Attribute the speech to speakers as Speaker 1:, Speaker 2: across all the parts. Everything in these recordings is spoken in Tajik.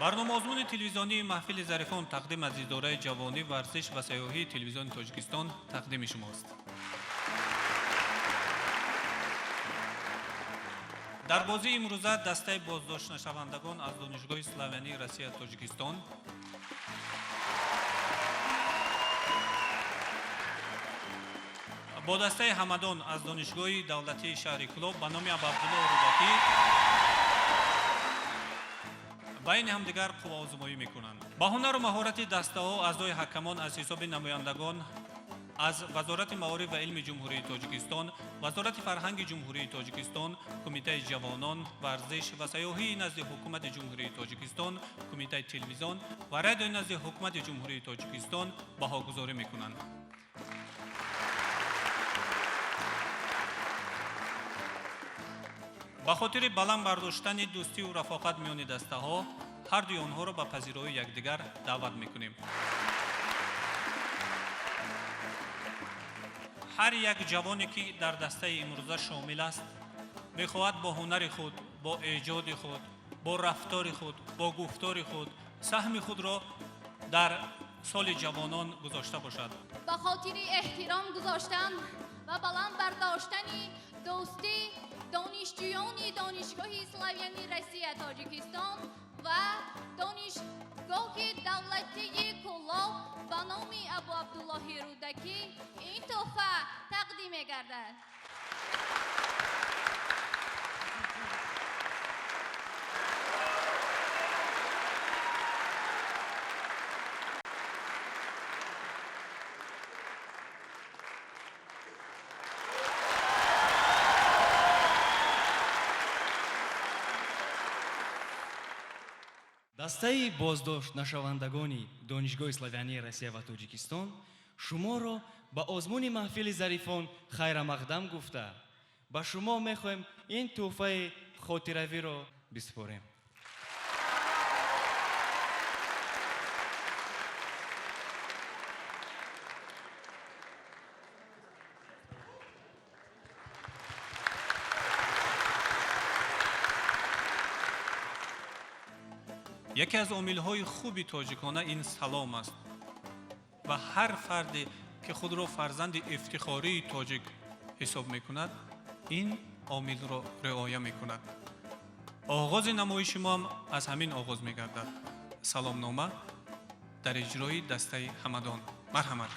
Speaker 1: Барномаозмуни телевизионии маҳфили зарифон тақдим аз идораи ҷавонӣ, варзиш ва сайёҳии телевизиони Тоҷикистон тақдими шумост. Дар бозии имрӯза дастаи боздоштнашавандагон аз Донишгоҳи славянии Россия Тоҷикистон бо дастаи Ҳамадон аз Донишгоҳи давлатии шаҳри Кӯлоб ба номи Абуабдуллоҳ Рӯдакӣ байни ҳамдигар қувваозмоӣ мекунанд. Ба ҳунару маҳорати дастаҳо аъзои ҳакамон аз ҳисоби намояндагон аз Вазорати маориф ва илми Ҷумҳурии Тоҷикистон, Вазорати фарҳанги Ҷумҳурии Тоҷикистон, Кумитаи ҷавонон, варзиш ва сайёҳии назди Ҳукумати Ҷумҳурии Тоҷикистон, Кумитаи телевизион ва радиои назди Ҳукумати Ҷумҳурии Тоҷикистон баҳогузорӣ мекунанд. Ба хотири баланд бардоштани дӯстиву рафоқат миёни дастаҳо ҳардуи онҳоро ба пазироии якдигар даъват мекунем. Ҳар як ҷавоне, ки дар дастаи имрӯза шомил аст, мехоҳад бо ҳунари худ, бо эҷоди худ, бо рафтори худ, бо гуфтори худ саҳми худро дар соли ҷавонон гузошта бошад.
Speaker 2: Ба хотири эҳтиром гузоштан ва баланд бардоштани дӯстӣ донишҷӯёни Донишгоҳи славянии Россия Тоҷикистон ва Донишгоҳи давлатии Кӯлоб ба номи Абуабдуллоҳи Рӯдакӣ ин тӯҳфа тақдим мегардад.
Speaker 3: Дастаи боздоштнашавандагони Донишгоҳи славянии Россия ва Тоҷикистон шуморо ба озмуни маҳфили зарифон хайрамақдам гуфта, ба шумо мехоҳем ин тӯҳфаи хотиравиро бисупорем.
Speaker 1: Яке аз омилҳои хуби тоҷикона ин салом аст ва ҳар фарде, ки худро фарзанди ифтихории тоҷик ҳисоб мекунад, ин омилро риоя мекунад. Оғози намоиши мо ҳам аз ҳамин оғоз мегардад. Саломнома дар иҷрои дастаи Ҳамадон. Марҳамат.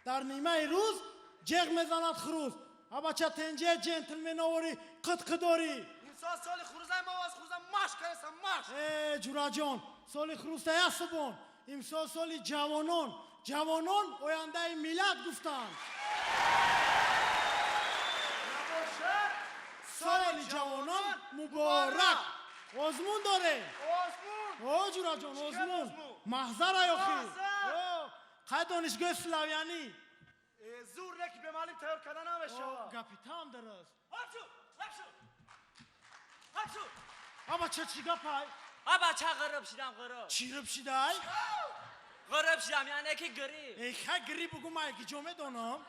Speaker 4: Дар нимаи рӯз ҷеғ мезанад хурӯс. Абача, тенҷа, ҷентлменовори қитқидорӣ.
Speaker 5: Имсол соли хурӯзай, мо аз хурӯза маш кардасам, маш.
Speaker 4: Э, ҷураҷон, соли хурӯзтая субон. Имсол соли ҷавонон. Ҷавонон ояндаи миллат гуфтанд.
Speaker 5: Набошад.
Speaker 4: Соли ҷавонон муборак. Озмун дорем.
Speaker 5: Озмун?
Speaker 4: О, ҷураҷон.
Speaker 5: Чӣ
Speaker 4: Озмун.
Speaker 5: озмун?
Speaker 4: Маҳзара ёхӣ.
Speaker 5: Маҳзар.
Speaker 4: Қай донишгоҳи славянӣ?
Speaker 5: Э, зур неки бе маълим тайёр карда намешавад.
Speaker 4: Гапи там дуруст.
Speaker 5: Ҳапшу, ҳапшу, ҳапшу.
Speaker 4: Абача, чӣ гапай?
Speaker 6: Абача, ғириб шидам, ғириб.
Speaker 4: Чӣ риб шидай?
Speaker 6: Ғириб шидам, яъне ки грипп.
Speaker 4: Э, хай, грипп бугу, ман ки ҷо медонам.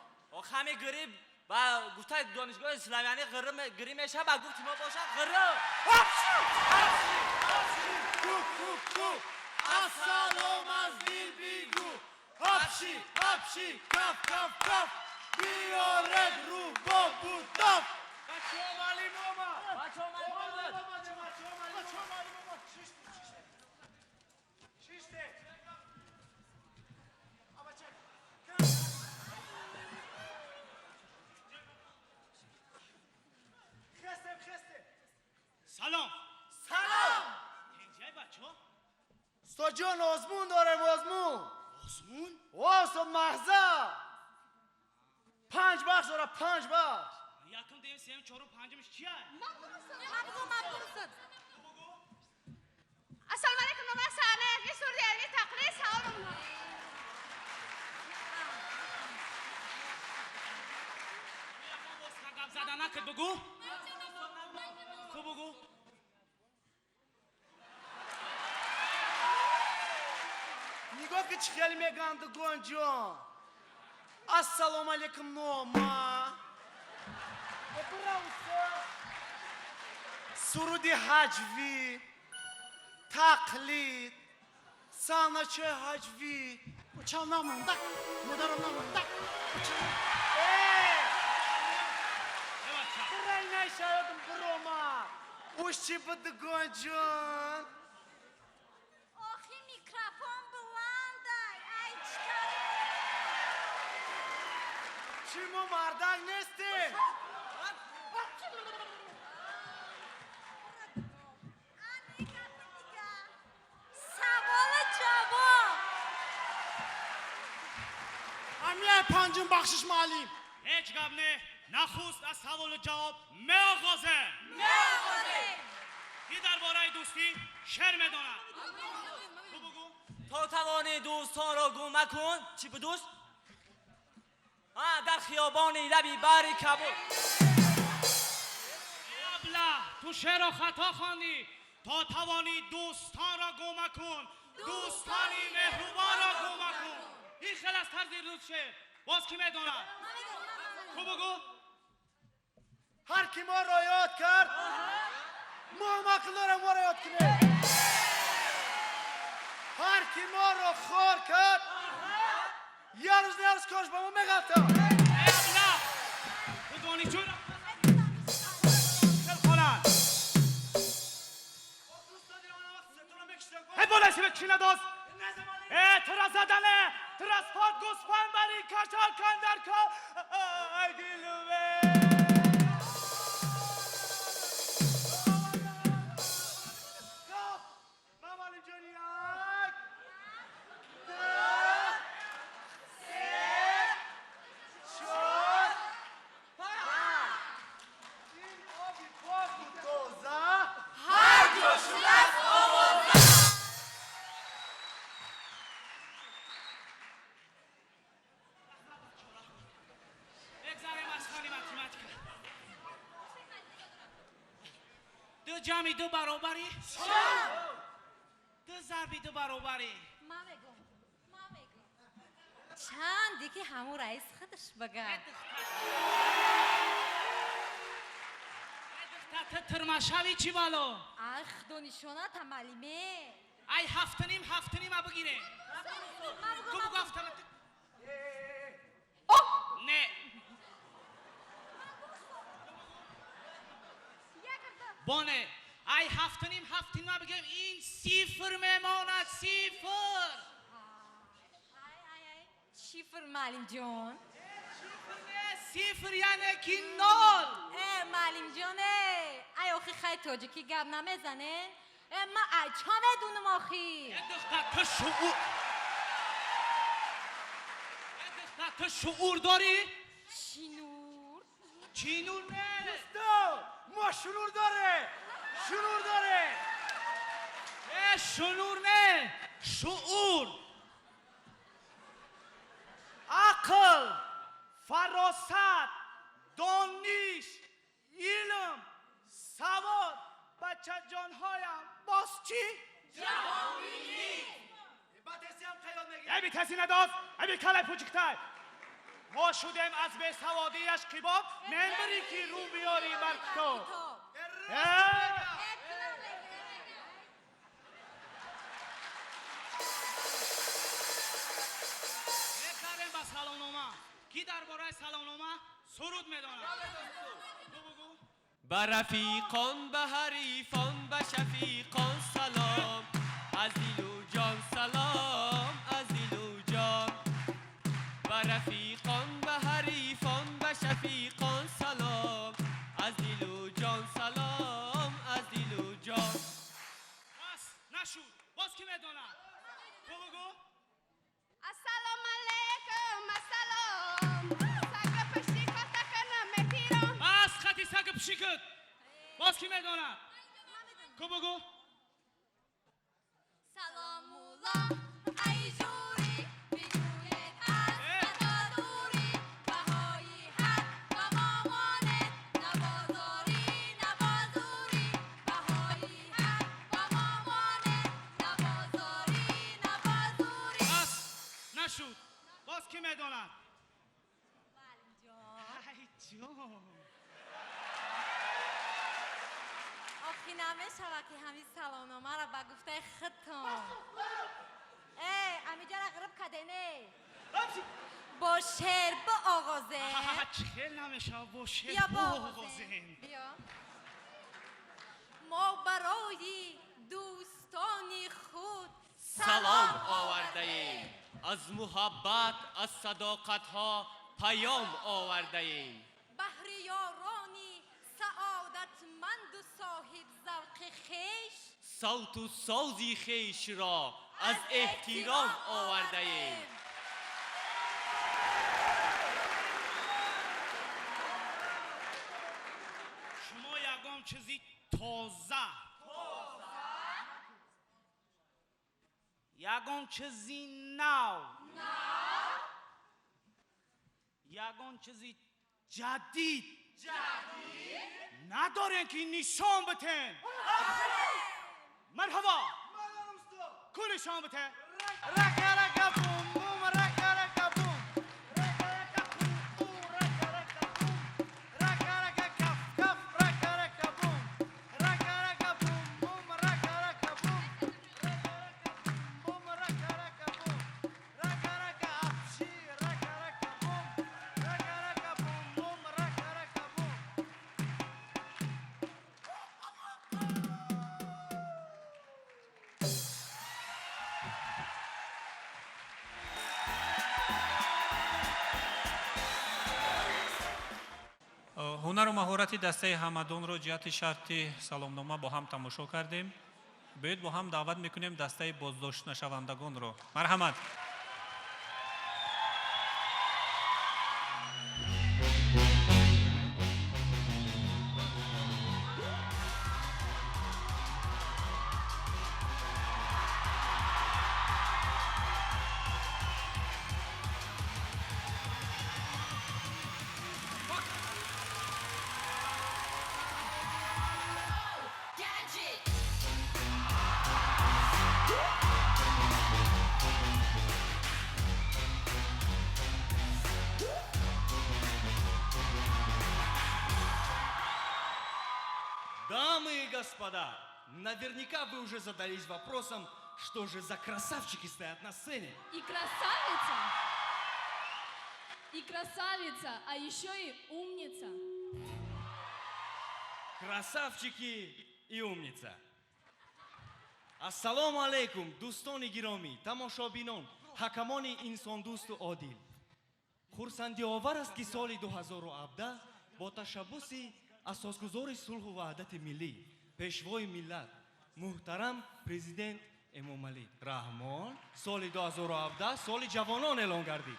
Speaker 6: Ҳами грипп ба гуфтаи донишгоҳи славянӣ ғириб грипп мешавад, ба гуфти мо бошад ғириб.
Speaker 4: Ҳапшу, ку ку ку, ассалом аз дил бигӯ. Ҳапши, ҳапши, каф, каф, каф, биёред рубобу даф.
Speaker 5: Бачаҳо, маълим омад.
Speaker 6: Бачаҳо, маълим омад.
Speaker 5: Бачаҳо, маълим омад. Шиште, абача. Хестем, хестем.
Speaker 7: Салом.
Speaker 5: Салом.
Speaker 7: Тенҷай, бачо?
Speaker 5: Устоҷон, озмун дорем, озмун.
Speaker 7: Озмун?
Speaker 5: Осо, маҳзар панҷ бахш дорад, панҷ бахш.
Speaker 7: Якум, дуюм, сеюм, чорум, панҷумш чия?
Speaker 2: Мабгу, мабгу. Ассалому алайкум, нома сана, ви сурди, ви тақлис,
Speaker 7: Якат бугу? Ту бугу?
Speaker 5: Нигоҳ ки чӣ хеле мегӯянд, дугонҷон. Ассалому алайкум, нома. Суруди ҳаҷвӣ, тақлид, саначаи ҳаҷвӣ.
Speaker 4: Очам намондак, модарам намондак.
Speaker 5: Бирай нашаёдам бирома. Уш чӣ буд, дугонҷон?
Speaker 2: Охи микрофон баландай. Ай чикар.
Speaker 5: Чӣ мо мардак нестем?
Speaker 2: Саволи ҷавоб.
Speaker 4: Амияй панҷум бахшиш муаллим.
Speaker 7: Ҳеҷ гап не. Нахуст аз саволу ҷавоб меоғозем.
Speaker 2: Меоғозем.
Speaker 7: Ки дар бораи дӯстӣ шеър медонад? Ту бугу.
Speaker 6: То тавонӣ дӯстонро гум макун. Чӣ будӯст? Дар хиёбони лаби баҳри Кабул.
Speaker 7: Абла, ту шеърро хато хондӣ. То тавонӣ дӯстонро гум макун, дӯстони меҳрубонро гум макун. Ин хел аз тарзи рӯз шеър. Боз кӣ медонад? Ту бугу.
Speaker 5: Ҳар ки моро ёд кард, мо ҳам ақл дорем моро ёд кунем. Ҳар ки моро хор кард, як рӯз на як рӯз кораш ба мо меғалтад.
Speaker 7: Абла, ту донишҷӯро хел хонад. Ҳе боласи ба чӣ надост? Э, тура задане, тура спорт гӯспанд бари кашал кандар ка. Ай дилуме.
Speaker 5: Мамалимҷон, як, ду, се, чор, панҷ. Ин оби поку тоза
Speaker 6: ҳар ҷо шудааст овоза.
Speaker 7: Бигзарем аз фани математика. Ду ҷамъи ду баробари? Ду зарби ду баробари?
Speaker 2: Ман мегӯм. Ман мегӯм. Чанде ки ҳамун раис худаш бага.
Speaker 7: Духтар, ту тирмашавӣ чӣ бало?
Speaker 2: Ай худо нишоната маълиме.
Speaker 7: Ай ҳафтуним ҳафтунима бигирем. Ту бугу ҳафтана. Не. Боне, ай ҳафтуним ҳафтунима бигирем, ин сифр мемонад, сифр.
Speaker 2: Ай ай ай. Шифр маълимҷон.
Speaker 7: Не, сифр яъне ки нол.
Speaker 2: Э маълимҷон э. Ай охи хай тоҷикӣ гап намезанен. Э ма ай ча медунам охи.
Speaker 7: Э духтар, ту шуур. Э духтар, ту шуур дорӣ?
Speaker 2: Чӣ нур?
Speaker 7: Чӣ нур не?
Speaker 5: Дӯст, мо шунур дорем, шунур дорем.
Speaker 7: Э шунур не, шуур. Ақл, фаросат, дониш, илм, савод, бачаҷонҳоям, боз чӣ?
Speaker 5: Ба тесиам қаёд мегирем.
Speaker 7: Эй битаси надост, эй бикалай пучиктай. Мо шудем аз бесаводиаш кибоб, мембари ки рӯ биёрӣ бар китоб. Э! Мегзарем ба саломнома. Ки дар бораи саломнома суруд медонад? Ту бугу.
Speaker 3: Ба рафиқон, ба ҳарифон, ба шафиқон салом. Аз дилу ҷон салом, аз дилу ҷон. Ба рафиқон, ба ҳарифон, ба шафиқон салом. Аз дилу ҷон салом, аз дилу ҷон.
Speaker 7: Бас, нашуд. Боз ки медонад? Ту бугу.
Speaker 2: Ассалому алайкум, ассалом. Сага пушти катакана метирам.
Speaker 7: Бас, хати сага пушикат. Боз ки медонад? Ту бугу.
Speaker 2: Саломулло, ай жури, бигӯед аз хато дури, баҳои ҳақ ба мо монед, Намешава ки ҳамин саломномаро ба гуфтаи худтон. Э, амиҷара ғириб кадене. Бо шеър биоғозем.
Speaker 7: Чӣ хел намешава бо шеър
Speaker 2: Биё
Speaker 7: биоғозем?
Speaker 2: биоғозем. Биё. Мо барои дӯстони худ
Speaker 6: Салом овардаем, аз муҳаббат, аз садоқатҳо паём овардаем.
Speaker 2: Баҳри ёрони саодатманду соҳибзавқи хеш
Speaker 6: савту сози хешро аз эҳтиром овардаем.
Speaker 7: Шумо ягон чизи тоза, ягон чизи нав, ягон чизи ҷадид надорем ки нишон битен? Марҳабо, ку нишон бите.
Speaker 5: Рака рака бум бум, рака рака бум, рака рака бум, рака рака бум, рака рака каф каф, рака рака бум, рака рака бум бум, рака рака бум, рака рака бум, рака рака бум, рака рака апши, рака рака бум, рака рака бум бум, рака рака бум.
Speaker 1: Ҳунару маҳорати дастаи Ҳамадонро ҷиҳати шарти саломнома бо ҳам тамошо кардем. Биёед, бо ҳам даъват мекунем дастаи боздоштнашавандагонро. Марҳамат.
Speaker 3: Дамы и господа, наверняка вы уже задались вопросом, что же за красавчики стоят на сцене.
Speaker 8: И красавица, и красавица, а еще и умница.
Speaker 3: Красавчики и умница. Ассалому алейкум, дӯстони гиромӣ, тамошобинон, ҳакамони инсондӯсту одил. Хурсандиовар аст, ки соли 2017 бо ташаббуси асосгузори сулҳу ваҳдати миллӣ, пешвои миллат, муҳтарам президент Эмомалӣ Раҳмон соли 2017 соли ҷавонон эълон гардид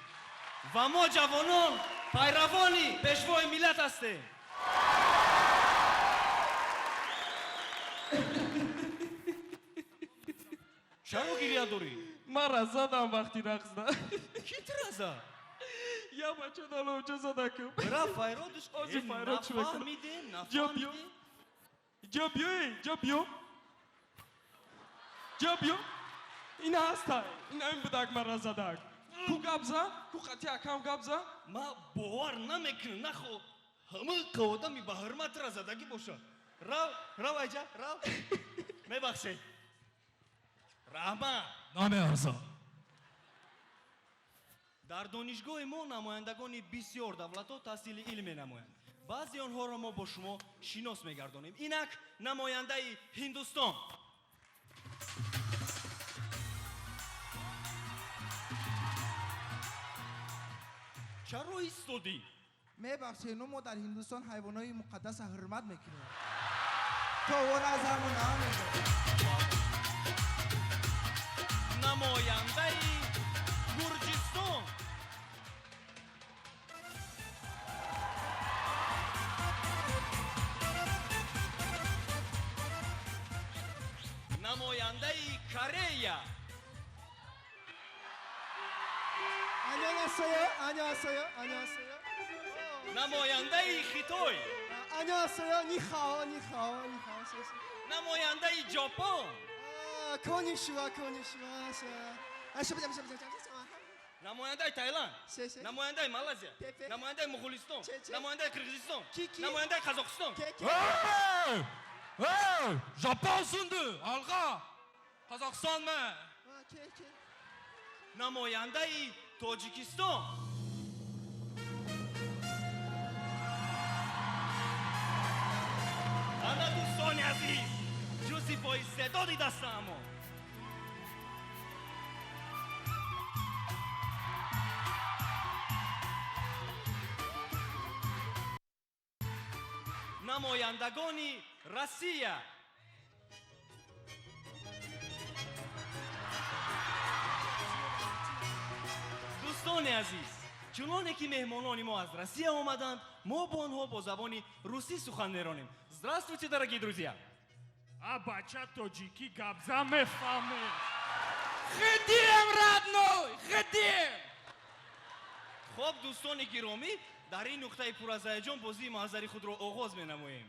Speaker 3: ва мо, ҷавонон, пайравони пешвои миллат ҳастем. Чаро гиря дорӣ?
Speaker 9: Мара задам вақти рақсда.
Speaker 3: Ки тура зад?
Speaker 9: Я бача даловча задакам.
Speaker 3: Ра файродуш.
Speaker 9: Ози файрод чӣ мекунам?
Speaker 3: Нафаҳмидем.
Speaker 9: Ҷо биё.
Speaker 3: Нафаҳмидем.
Speaker 9: Ҷо биёй, ҷо биё. Ҷо биё. Ин ҳаста. Ин ҳамин будак мара задак. Ку гап за? Ку қати акам гап за?
Speaker 3: Ма бовар намекунам, нахо ҳама одами ба ҳурмат тура задагӣ бошад. Рав, рав, айҷа рав. Мебахшед, раҳмат.
Speaker 9: Намеарза.
Speaker 3: Дар донишгоҳи мо намояндагони бисёр давлатҳо таҳсили илм менамоянд. Баъзе онҳоро мо бо шумо шинос мегардонем. Инак, намояндаи Ҳиндустон. Чаро истодӣ?
Speaker 10: Мебахшед, но мо дар Ҳиндустон ҳайвонҳои муқаддаса ҳурмат мекунем. То он аз ҳамон намедонем.
Speaker 3: Намояндаи Гурҷистон. Намояндаи Корея.
Speaker 10: 안녕하세요. 안녕하세요. 안녕하세요.
Speaker 3: Намояндаи Хитой.
Speaker 10: 안녕하세요. 你好, 你好, 你好, 谢谢.
Speaker 3: Намояндаи Ҷопон.
Speaker 10: 아, こんにちは, こんにちは. 아, 是不是不是不是不是。
Speaker 3: Намояндаи Таиланд.
Speaker 10: 谢谢.
Speaker 3: Намояндаи Малайзия.
Speaker 10: Пепе.
Speaker 3: Намояндаи Моғулистон.
Speaker 10: Че, че.
Speaker 3: Намояндаи Қирғизистон.
Speaker 10: Ки, ки.
Speaker 3: Намояндаи Қазоқистон.
Speaker 10: Ке, ке.
Speaker 9: Эй, жапон сунду, алға! Қазақстан мә!
Speaker 3: Намояндаи Тоҷикистон. Ана, дӯстони азиз, ҷузъи боистеъдоди дастаамон. Намояндагони Россия. Дӯстони азиз, чуноне ки меҳмонони мо аз Россия омаданд, мо бо онҳо бо забони русӣ сухан меронем. Здравствуйте, дорогие друзья!
Speaker 7: А бача тоҷикӣ гапза мефаҳмед.
Speaker 9: Хидим, родной, хидим!
Speaker 3: Хоб, дӯстони гиромӣ, дар ин нуқтаи пуразҳаяҷон бозии маҳзари худро оғоз менамоем.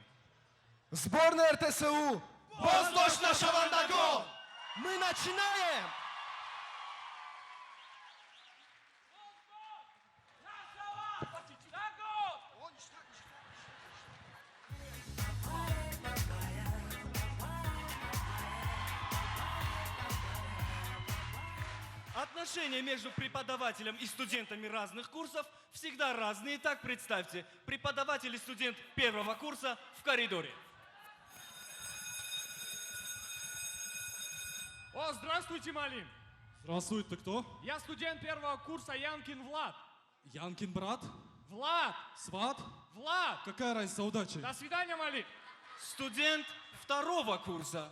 Speaker 11: Сборная РТСУ!
Speaker 3: Боздошт нашавандагон!
Speaker 11: Мы начинаем!
Speaker 3: Отношения между преподавателем и студентами разных курсов всегда разные. Так, представьте, преподаватель и студент первого курса в коридоре.
Speaker 7: О, здравствуйте, Малим.
Speaker 9: Здравствуй, ты кто?
Speaker 7: Я студент первого курса Янкин Влад.
Speaker 9: Янкин брат?
Speaker 7: Влад!
Speaker 9: Сват?
Speaker 7: Влад!
Speaker 9: Какая разница, удачи.
Speaker 7: До свидания, Малим.
Speaker 3: Студент второго курса.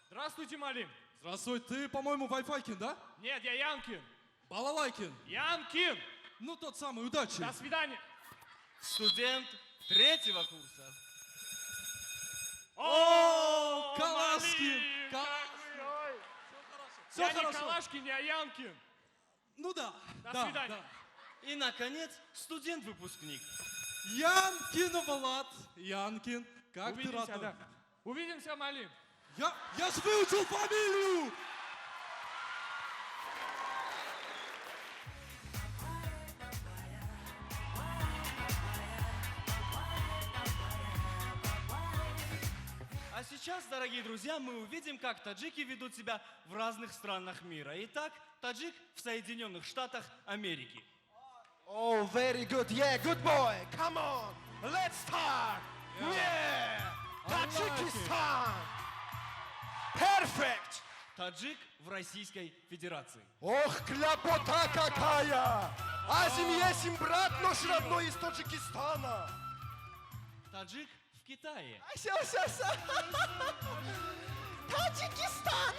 Speaker 7: Здравствуйте, Малим.
Speaker 9: Здравствуй, ты, по-моему, Вайфайкин, да?
Speaker 7: Нет, я Янкин.
Speaker 9: Балалайкин.
Speaker 7: Янкин!
Speaker 9: Ну, тот самый, удачи.
Speaker 7: До свидания.
Speaker 3: Студент третьего курса.
Speaker 7: О,
Speaker 9: Калашкин!
Speaker 7: Малим, как вы, ой.
Speaker 9: Все
Speaker 7: Я не
Speaker 9: хорошо.
Speaker 7: Калашкин, я Янкин.
Speaker 9: Ну да.
Speaker 7: До
Speaker 9: да,
Speaker 7: свидания.
Speaker 9: да.
Speaker 3: И, наконец, студент-выпускник.
Speaker 9: Янкин Влад. Янкин, как ты,
Speaker 7: Увидимся,
Speaker 9: родной?
Speaker 7: да. Увидимся, Малим.
Speaker 9: Я ж выучил фамилию!
Speaker 3: А сейчас, дорогие друзья, мы увидим, как таджики ведут себя в разных странах мира. Итак, таджик в Соединенных Штатах Америки.
Speaker 11: Oh, very good. Yeah, good boy. Come on. Let's start. Yeah. Таджикистан. Perfect.
Speaker 3: Таджик в Российской Федерации.
Speaker 11: Ох, кляпота какая! Азим есим, брат наш родной из Таджикистана.
Speaker 3: Таджик в Китае.
Speaker 11: Ася, ася, ася. Таджикистан.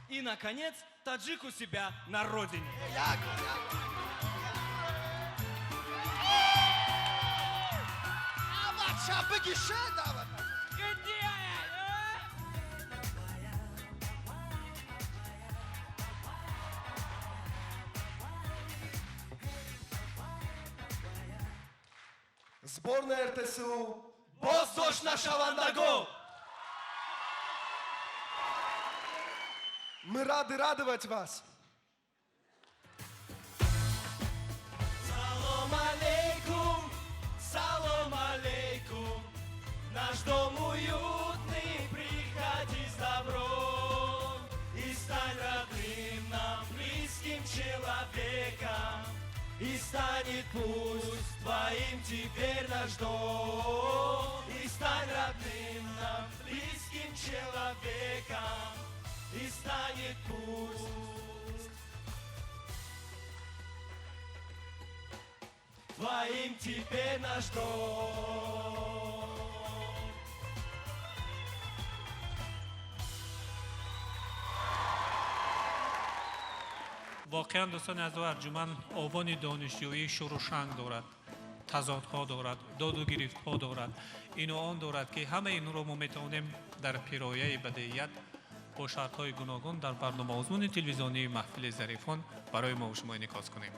Speaker 3: И, наконец, таджик у себя на родине.
Speaker 11: Бача, бигише, давай. Сборная РТСУ.
Speaker 3: Боздошт нашавандагон!
Speaker 11: Мы рады радовать вас.
Speaker 3: Салом алейкум, салом алейкум, наш дом уютный, приходи с добром и стань родным нам, близким человеком, и станет пусть твоим теперь наш дом, и стань родным нам, близким человеком, и станет пусть твоим теперь наш дом.
Speaker 1: Воқеан, дӯстони азизу арҷуманд, овони донишҷӯӣ шӯру шанг дорад, тазодҳо дорад, доду гирифтҳо дорад, ину он дорад, ки ҳамаи инро мо метавонем дар пирояи бадеият бо шартҳои гуногун дар барномаозмуни телевизионии маҳфили зарифон барои мо шумо инъикос кунем.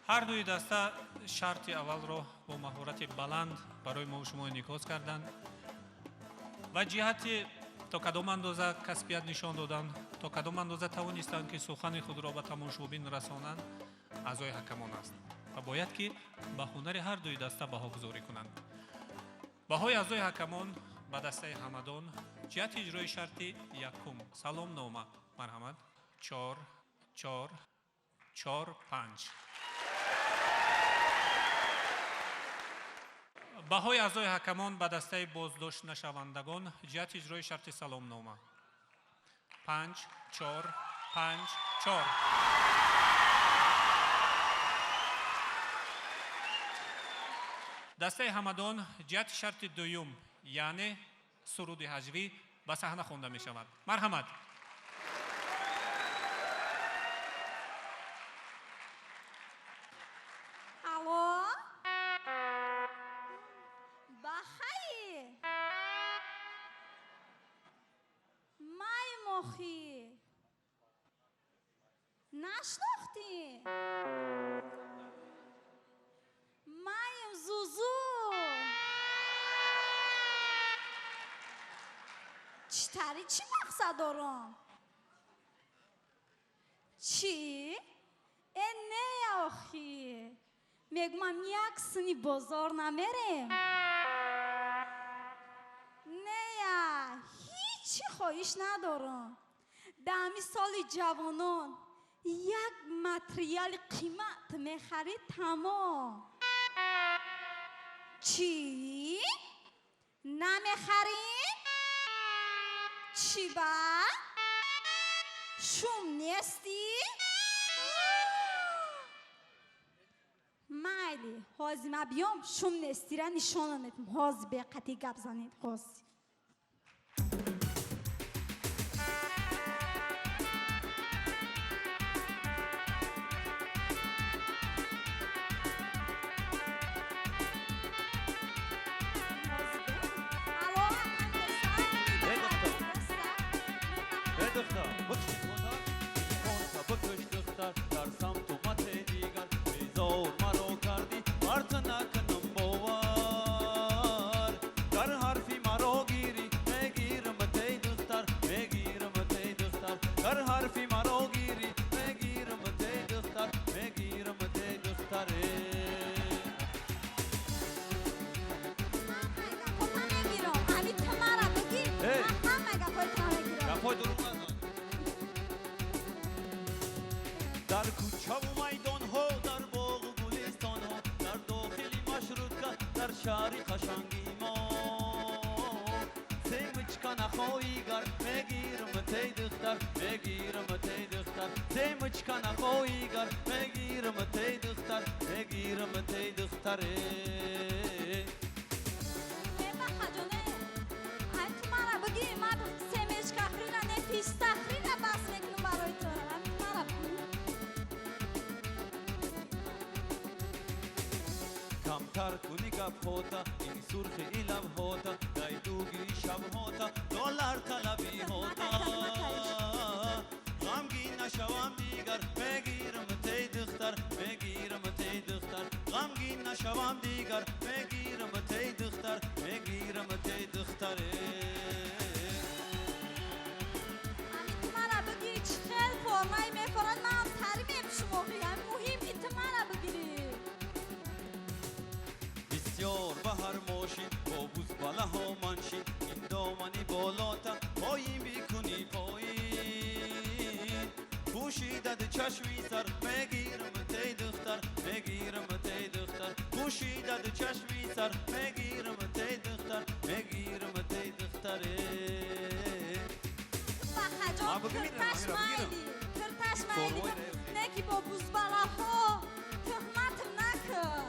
Speaker 1: Ҳар дуи даста шарти аввалро бо маҳорати баланд барои мо шумо инъикос карданд ва ҷиҳати то кадом андоза касбият нишон додан. То кадом андоза тавонистанд, ки сухани худро ба тамошобин расонанд, аъзои ҳакамон аст ва бояд, ки ба ҳунари ҳар дуи даста баҳогузорӣ кунанд. Баҳои аъзои ҳакамон ба дастаи Ҳамадон ҷиҳати иҷрои шарти якум, саломнома, марҳамат, 4, 4, 4, 5. Баҳои аъзои ҳакамон ба дастаи боздоштнашавандагон ҷиҳати иҷрои шарти саломнома: 5, 4, 5, 4. Дастаи Ҳамадон ҷиҳати шарти дуюм, яъне суруди ҳаҷвӣ, ба саҳна хонда мешавад. Марҳамат.
Speaker 2: Алло, бахайр, маймохӣ нашнохтӣ? Маем Зузу. Чӣ тари, чӣ мақсад дорам? Чӣ? Э, не, охи, мегумам, як сини бозор намерем? Нея, ҳичи хоҳиш надорам. Даҳами соли ҷавонон як материали қимат мехарид, тамом. Чӣ, намехарӣ? Чӣ, ба шум нестӣ? Майли, ҳозир ма биём, шум нестира нишона метам. Ҳозир беқатӣ гап занед, ҳозир. Алло.
Speaker 12: Э, духтар, бикш, бикш, духтар, дар самту мате дигар безор маро кардӣ, марта накунам бовар. Гар ҳарфи маро гирӣ, мегирам тей, духтар, мегирам тей, духтар. Гар ҳарфи маро гирӣ, мегирам тей, духтар, мегирам тей, духтаре.
Speaker 2: Мегирам, ами ту мара бигӣ.
Speaker 12: Эй!
Speaker 2: Ман ҳама гапҳои тура мегирам.
Speaker 12: Гапҳои дурӯғ назан. Дар кӯчаву майдонҳо, дар боғу гулистонҳо, дар дохили маршрутка, дар шаҳри қашанги мо семечка нахоҳӣ гар, мегирам тей, духтар, мегирам тей, духтар. Семечка нахоҳӣ гар, мегирам тей, духтар, мегирам тей, духтаре.
Speaker 2: Бахаҷоне, ай ту мара бигӣ, ман семечка хӯрина, не, писта хӯрина бас мекунам барои ту. Ами ту мара бигӯ.
Speaker 12: Камтар куни гапҳота, ин сурхи лабҳота, дайдуги шабҳота, доллар талабиҳота. Ғамгин нашавам дигар, мегирам тей, духтар, мегирам тей, духтар. Ғамгин нашавам дигар, мегирам тей, духтар, мегирам тей, духтаре.
Speaker 2: Ами ту мара бигӣ, чӣ хел формаи мефорад, ман тари мепӯшум охи. Ами муҳим ки ту мара бигирӣ.
Speaker 12: Бисёр ба ҳар мошин бо бузбалаҳо маншин, ин домани болота поин бикунӣ, поин пӯшидад чашми сар, мегирам тей, духтар, мегирам тей, духтар. Пӯшидад чашми сар, мегирам тей, духтар, мегирам тей, духтаре.
Speaker 2: Бахаҷон,
Speaker 12: Ман бигирам,
Speaker 2: кирташ
Speaker 12: ман бигирам.
Speaker 2: майли, кирташ майли.
Speaker 12: Формои не.
Speaker 2: Не ки бо бузбалаҳо туҳматм накун.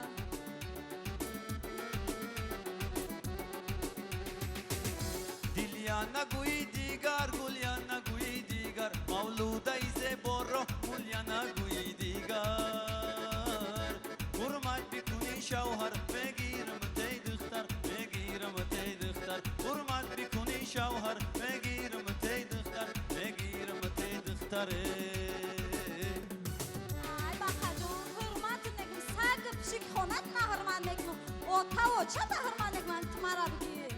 Speaker 12: Дилия нагӯӣ дигар, гулия нагӯӣ дигар, мавлудаи зеборо гулия нагӯӣ дигар. Ҳурмат бикунӣ шавҳар, мегирам тей, духтар, мегирам тей, духтар. Ҳурмат бикунӣ шавҳар, мегирам тей, духтар, мегирам тей, духтаре.
Speaker 2: Ай, бахаҷон, ҳурмат мекунам, саг пишик хонат наҳурмат мекунам, отаву чата ҳурмат мекунам, ту мара бигӣ.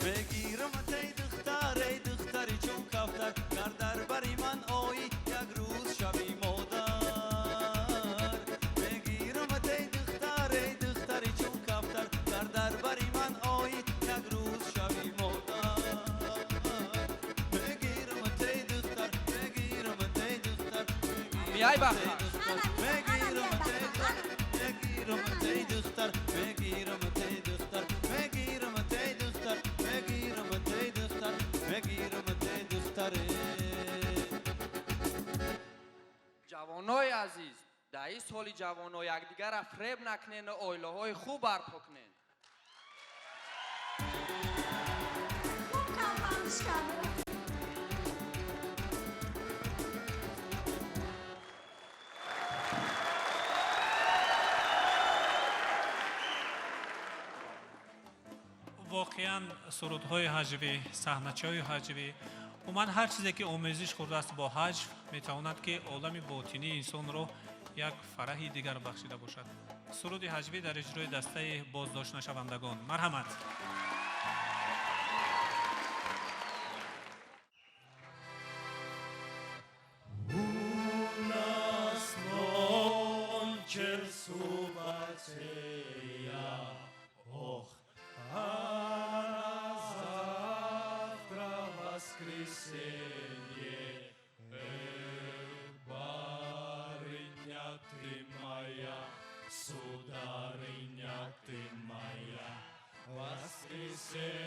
Speaker 12: Мегирам тей, духтар, эй духтар. духтари чун кафтар, гар дар бари ман оӣ, як рӯз шави модар. Мегирамат, эй духтар, эй духтари чун кафтар, гар дар бари ман оӣ, як рӯз шави модар. Мегирамат, эй духтар, мегирамат, эй духтар,
Speaker 9: Мияй, баха.
Speaker 12: мегирамат, эй духтар, мегирамат, эй духтар, мегирамат, эй духтар, мегирамат, эй духтар, мегирамат, эй духтар, мегирамат, эй духтар.
Speaker 9: Ҷавонои азиз, дар ин соли ҷавоно якдигарра фиреб накунену оилаҳои хуб барпо кунед.
Speaker 2: Хуб камбандиш карда.
Speaker 1: Воқеан, сурудҳои ҳаҷвӣ, саҳначаҳои ҳаҷвӣ, умуман ҳар чизе, ки омезиш хӯрдааст бо ҳаҷв, метавонад, ки олами ботинии инсонро як фараҳи дигар бахшида бошад. Суруди ҳаҷвӣ дар иҷрои дастаи боздоштнашавандагон, марҳамат.
Speaker 13: У нас нонче субботея, ох, а на завтра воскресенье. Эх, барыня ты моя, сударыня ты моя, воскресенье.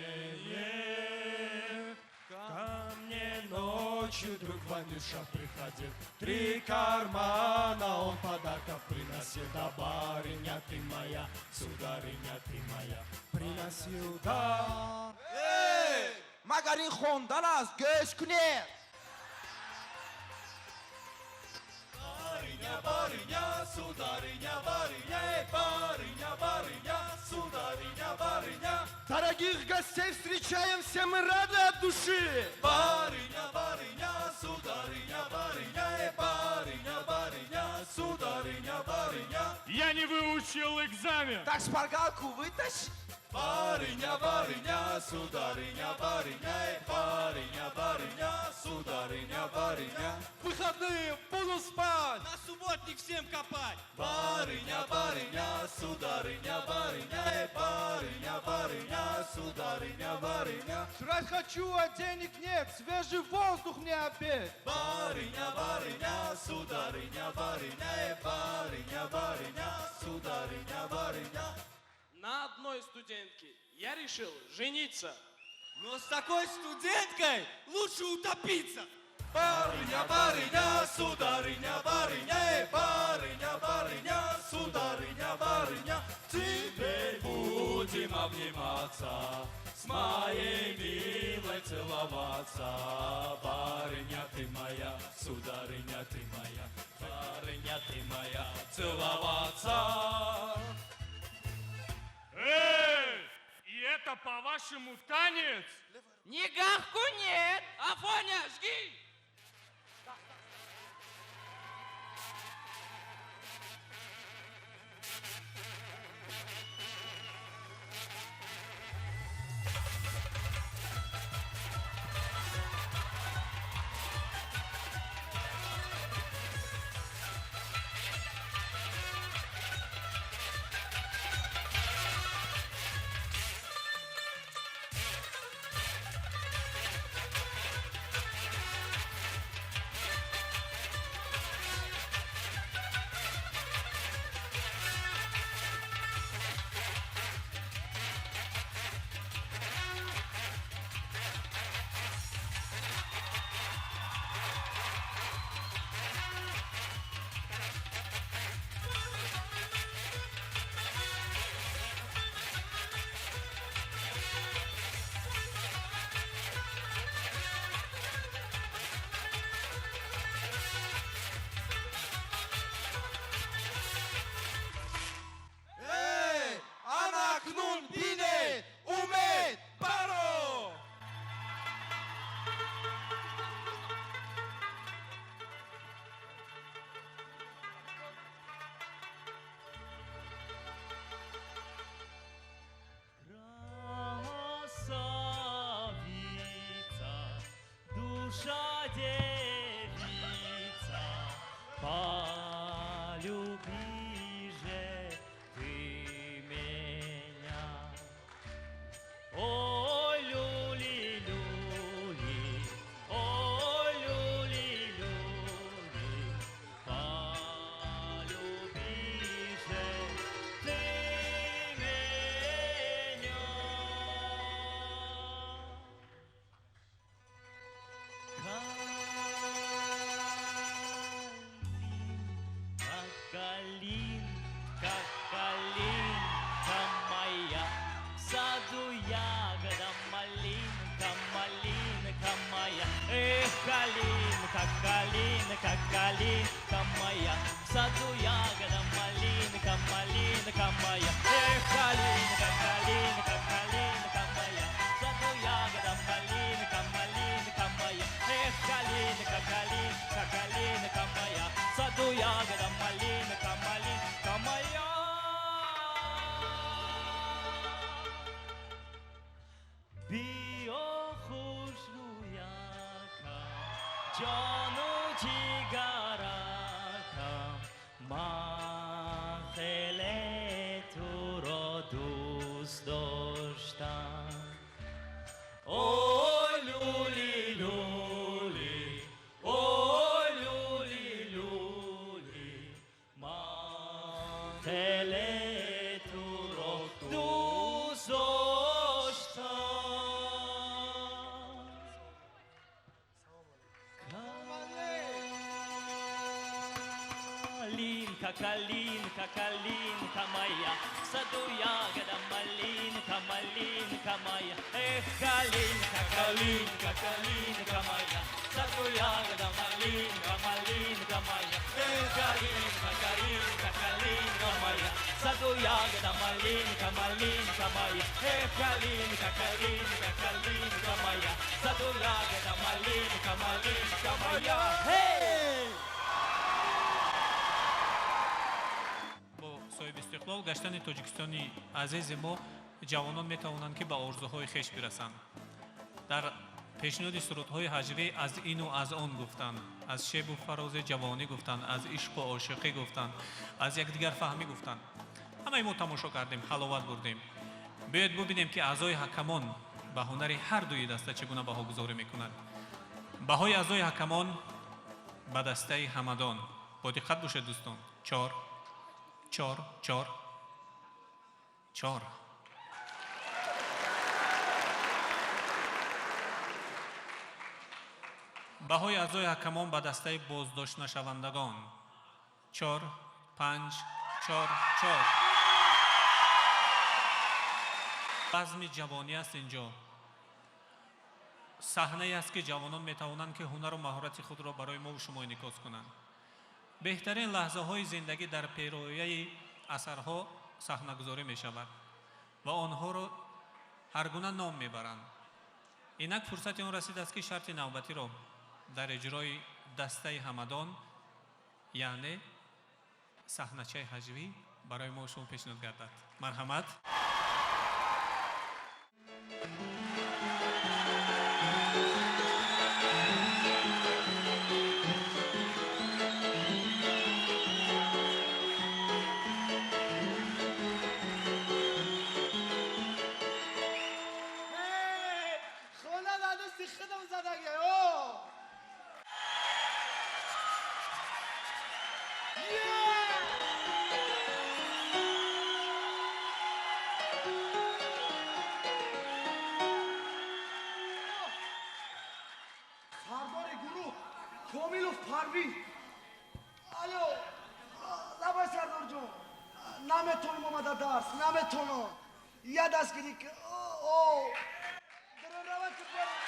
Speaker 13: Ко мне ночью друг Ванюша приходил, три кармана он подарков приносил. Да, барыня ты моя, сударыня ты моя, приносил, да.
Speaker 10: Магар ин хондан аст? Гӯш кунед.
Speaker 12: Барыня, барыня, сударыня, барыня, эй, барыня, барыня, сударыня, барыня.
Speaker 11: Дорогих гостей встречаем, все мы рады от души.
Speaker 12: Барыня, барыня, сударыня, барыня, эй, барыня, барыня, сударыня, барыня.
Speaker 7: Я не выучил экзамен.
Speaker 10: Так шпаргалку вытащи.
Speaker 12: Барыня, барыня, сударыня, барыня, эй, барыня, барыня, сударыня, барыня.
Speaker 11: Выходные, буду спать.
Speaker 12: На субботник всем копать. Барыня, барыня, сударыня, барыня, эй, барыня, барыня, сударыня, барыня.
Speaker 5: Жрать хочу, а денег нет, свежий воздух мне опять.
Speaker 12: Барыня, барыня, сударыня, барыня, эй, барыня, барыня, сударыня, барыня.
Speaker 9: На одной студентке я решил жениться.
Speaker 12: Но с такой студенткой лучше утопиться. Барыня, барыня, сударыня, барыня, эй, барыня, барыня, сударыня, барыня. Теперь будем обниматься, с моей милой целоваться. Барыня ты моя, сударыня ты моя, барыня ты моя, целоваться.
Speaker 7: Эй! И это, по-вашему, танец?
Speaker 9: Нигахку нет! Афоня, жги!
Speaker 14: Девица, полюби же ты меня. Ой, люли, люли, ой, люли, люли, полюби же ты меня. Калинка, калинка моя, в саду ягода малинка, малинка моя. Эх, калинка, калинка, калинка моя, в саду ягода малинка, малинка моя. Эх, калинка, калинка, калинка моя, в саду ягода малинка, малинка моя. Эх, калинка, калинка, калинка моя, в саду ягода малинка, малинка моя. Биё хушрӯякам, ҷону ҷигаракам, ман хеле туро дӯст доштам. Ой, люли, люли, ой, люли, люли, ман хеле туро дӯст доштам. Калинка, калинка, калинка моя, в саду ягода малинка, малинка моя. Эх, калинка, калинка, калинка моя, в саду ягода малинка, малинка моя. Эх, калинка, калинка, калинка моя, в саду ягода малинка, малинка моя. Эх, калинка, калинка, калинка моя, в саду ягода малинка, малинка моя. Эй!
Speaker 1: Бо соҳиби истиқлол гаштани Тоҷикистони азизи мо ҷавонон метавонанд, ки ба орзуҳои хеш бирасанд. Дар пешниҳоди сурудҳои ҳаҷвӣ аз ину аз он гуфтанд, аз шебу фарози ҷавонӣ гуфтанд, аз ишқу ошиқӣ гуфтанд, аз якдигарфаҳмӣ гуфтанд. Ҳамаи мо тамошо кардем, ҳаловат бурдем. Биёед бубинем, ки аъзои ҳакамон ба ҳунари ҳар дуи даста чӣ гуна баҳогузорӣ мекунанд. Баҳои аъзои ҳакамон ба дастаи Ҳамадон, бо диққат бошед, дӯстон: чор, чор, чор, чор. Баҳои аъзои ҳакамон ба дастаи боздоштнашавандагон: чор, панҷ, чор, чор. Базми ҷавонӣ аст инҷо, саҳнае аст, ки ҷавонон метавонанд, ки ҳунару маҳорати худро барои мову шумо инъикос кунанд. Беҳтарин лаҳзаҳои зиндагӣ дар перояи асарҳо саҳнагузорӣ мешавад ва онҳоро ҳар гуна ном мебаранд. Инак фурсати он расидааст, ки шарти навбатиро дар иҷрои дастаи Ҳамадон, яъне саҳначаи ҳаҷвӣ, барои мо шумо пешниҳод гардад. Марҳамат.
Speaker 5: Хона дар дасти худам задагӣ о. Сардори гурӯҳ Комилов Парвиз. Алло, лабай, сардорҷон, наметонам омада дарс, наметонам. Я дастгирӣ о дурун рава ки берун,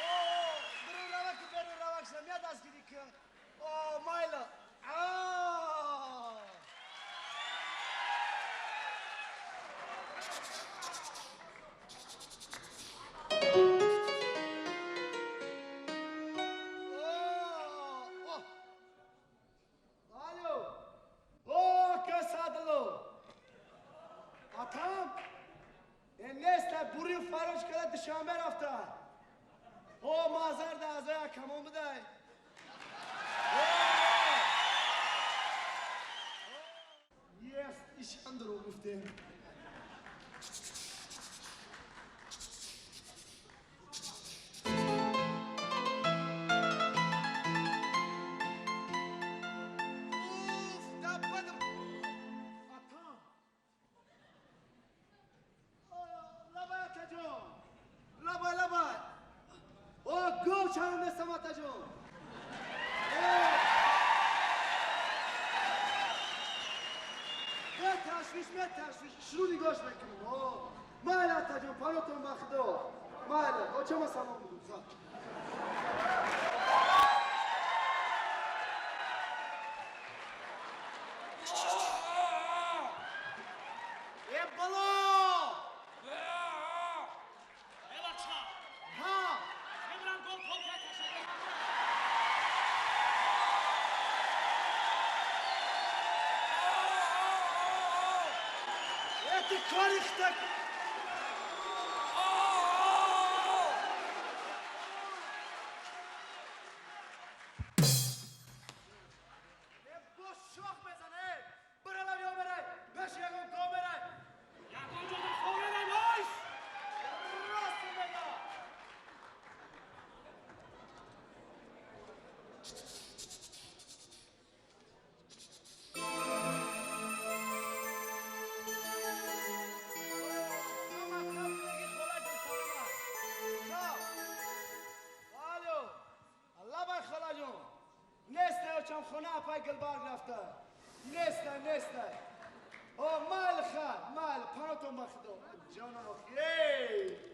Speaker 5: о дурун рава ки берун равак шам, я дастгирӣ ки о майла. А Алло, о касадло атам, неста, бурю фарош када, Душанбе рафта. О, мазар да аъзои ҳакамон будай. Yes, ишам дурӯғ гуфтем. شروع نگاش میکنیم. مایل عطا جان پناهتون به خدا. مایل آچه ما سلام بگو. ای بلا
Speaker 7: ای بچه
Speaker 5: ها
Speaker 7: امرم گل کن که تشکر.
Speaker 5: کاری خونه پای گلبرگ رفته. نیست نیست. او مال خان مال پناهتون به خدا جانم آخی.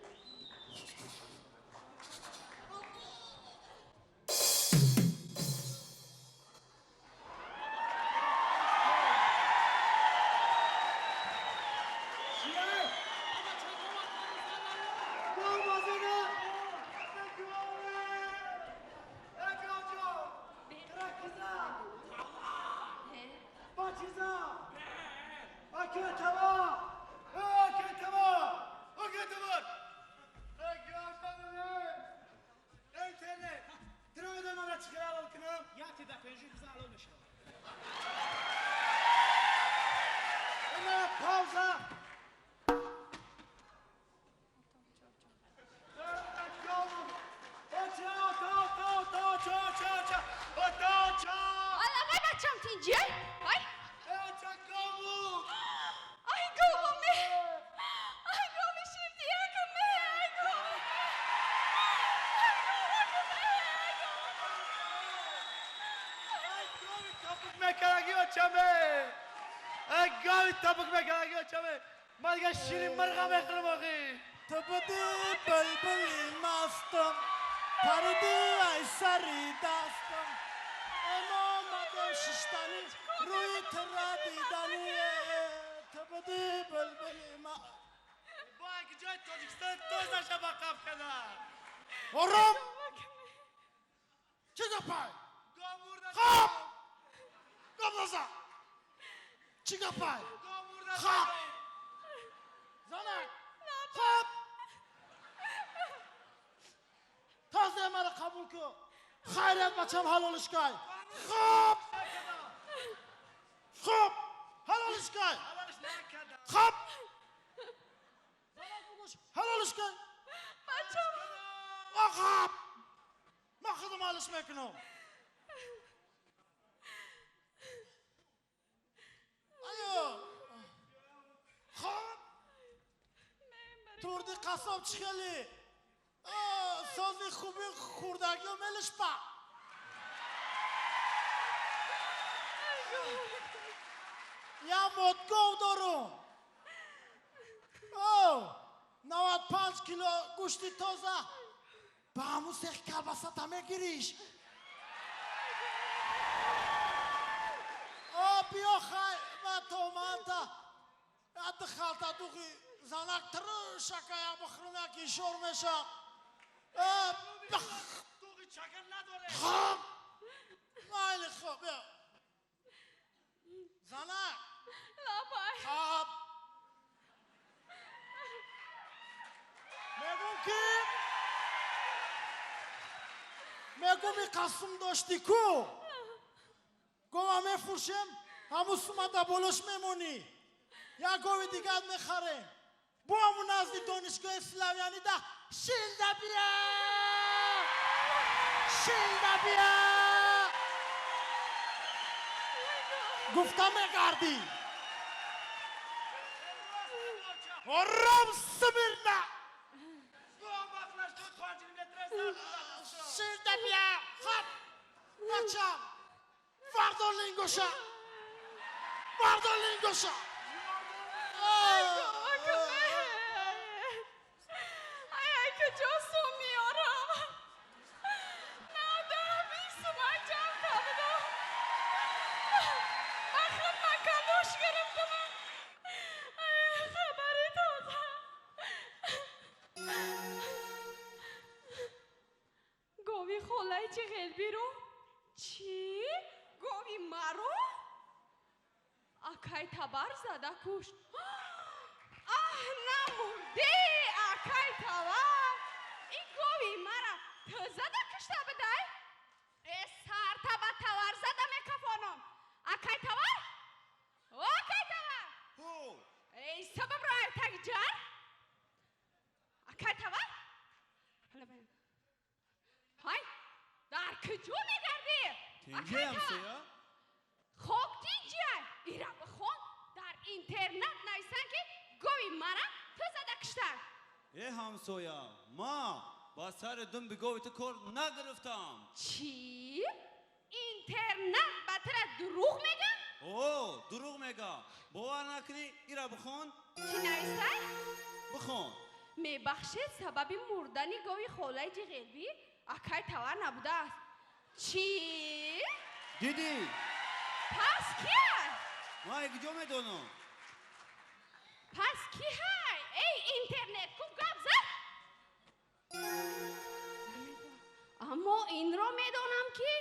Speaker 4: آرام چه گپای؟ خواب گام نزن. چی گپای؟ خواب زنک خواب تازه مرا قبول کن. خیریت بچم حلالش کن. خواب خواب حلالش کن. خواب زنک بگوش حلالش کن.
Speaker 8: بچم
Speaker 4: آقا من خودم حالش میکنم. آیا خب توردی قصاب چی خیلی سازی خوبی خوردگی و ملش با یا مدگو دارم. 95 کیلو گوشتی تازه با همون سیخ کلبسه تا میگیریش. بیا خی و تو من تا اد خالتا دوغی زنک ترشکه یا بخرم یکی شور میشه.
Speaker 5: دوغی چکر نداره.
Speaker 4: خب مایل خب بیا زنک. خب میگم که Мегум и қасум дошти ку? Гова мефурӯшем, ҳамун сума да болош мемонӣ. Як гови дигар мехарем. Бо ҳамун назди донишгоҳи славянида шилда бия! Шилда бия! Гуфта мегардӣ. Ором смирно! Шилда бия! Хаб! Бачам! Вардор лингоша! Вардор лингоша!
Speaker 8: Ай, куҷо сум меорам? На, 10, 20 сумак ҷамъ кардам. Ба худ макалуш гирифтам. Ай, хабари тоза. Гови холаи Ҷиғелбиро? Чӣ? Гови маро? Акай Табар зада кушт. Аҳ, намурдӣ, акай Табар! Ин гови мара ту зада кушта будай? Э, сарта ба тавар зада мекафонам. Акай Табар? О, акай Табар! Эй, сабабро ай таги ҷар? Акай Табар? Ҳай, дар куҷо мегардӣ?
Speaker 12: Тинҷи ҳамсоя?
Speaker 8: Хок тинҷиай. Ира бихон, дар интернат нависанд, ки гови мара ту зада кушта.
Speaker 12: Э, ҳамсоя, ма ба сари думби гови ту кор нагирифтам.
Speaker 8: Чӣ? Интернат ба тура дурӯғ мега?
Speaker 12: О, дурӯғ мега. Бовар накунӣ, ира бихон.
Speaker 8: Чӣ нависай?
Speaker 12: Бихон.
Speaker 8: Мебахшед, сабаби мурдани гови холаи Ҷиғелбӣ акай Тавар набудааст. Чӣ?
Speaker 12: Дидӣ?
Speaker 8: Пас кия?
Speaker 12: Ман куҷо медонам?
Speaker 8: Пас ки ҳай? Эй, интернет, ку гап зад? Аммо инро медонам, ки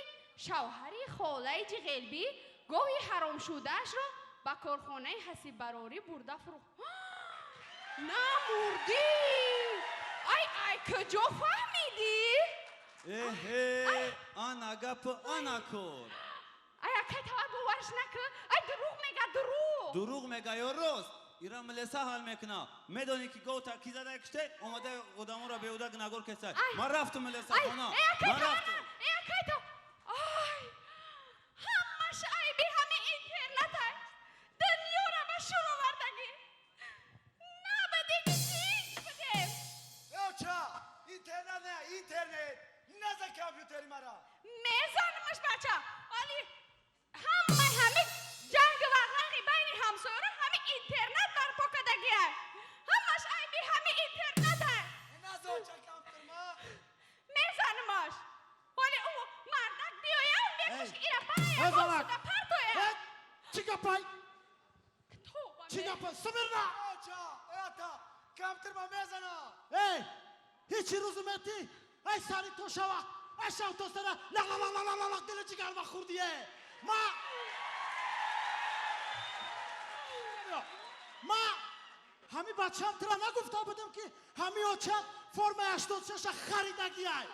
Speaker 8: шавҳари холаи Ҷиғелбӣ гови ҳаромшудаашро ба корхонаи ҳасиббарорӣ бурда фурӯхт. Намурдӣ! Ай, ай, куҷо фаҳмидӣ?
Speaker 12: Эҳе, ана гапу, ана кор.
Speaker 8: Ай, акай Тавар, боварш накӣ. Ай, дурӯғ мега, дурӯғ.
Speaker 12: Дурӯғ мега ё рост? Ира милиса ҳал мекуна. Медонӣ, ки гов ки зада куште, омада одаморо беҳуда гунагор кесай. Ман рафтум милисахона.
Speaker 8: Эй, акай
Speaker 12: Ман
Speaker 8: Тавар,
Speaker 12: рафтум.
Speaker 8: эй, акай Тавар. Ай, ҳамаш айби ҳами интернет аст. Дунёра ба шур овардагӣ. Набудиги ҳеҷ будем.
Speaker 5: Оча, интернет не, интернет. Наза компютери мара.
Speaker 8: Мезанамаш, бача. Вале ҳамаи ҳами ҷангу вағлағи байни ҳамсояро ҳами интернет барпо кардагиай. Ҳамаш айби ҳами интернет аст.
Speaker 5: Наза, оча, компютер ма.
Speaker 8: Мезанамаш. Вале ӯ мардак биёяд, мекуш ира
Speaker 4: Эй, занак!
Speaker 8: парая партояд.
Speaker 4: Чӣ гапай? Чӣ гапай? Смирно!
Speaker 5: Оча, ата, компютер ма мезана.
Speaker 4: Эй, ҳечи рӯзу метӣ? Ай, сари то шава, ай, шав то сара, лақ лақ лақ лақ лақ дили ҷигарма хӯрдие. Ма ҳами бачаам тура нагуфта будам, ки ҳами оча формаи 86-а харидагиай?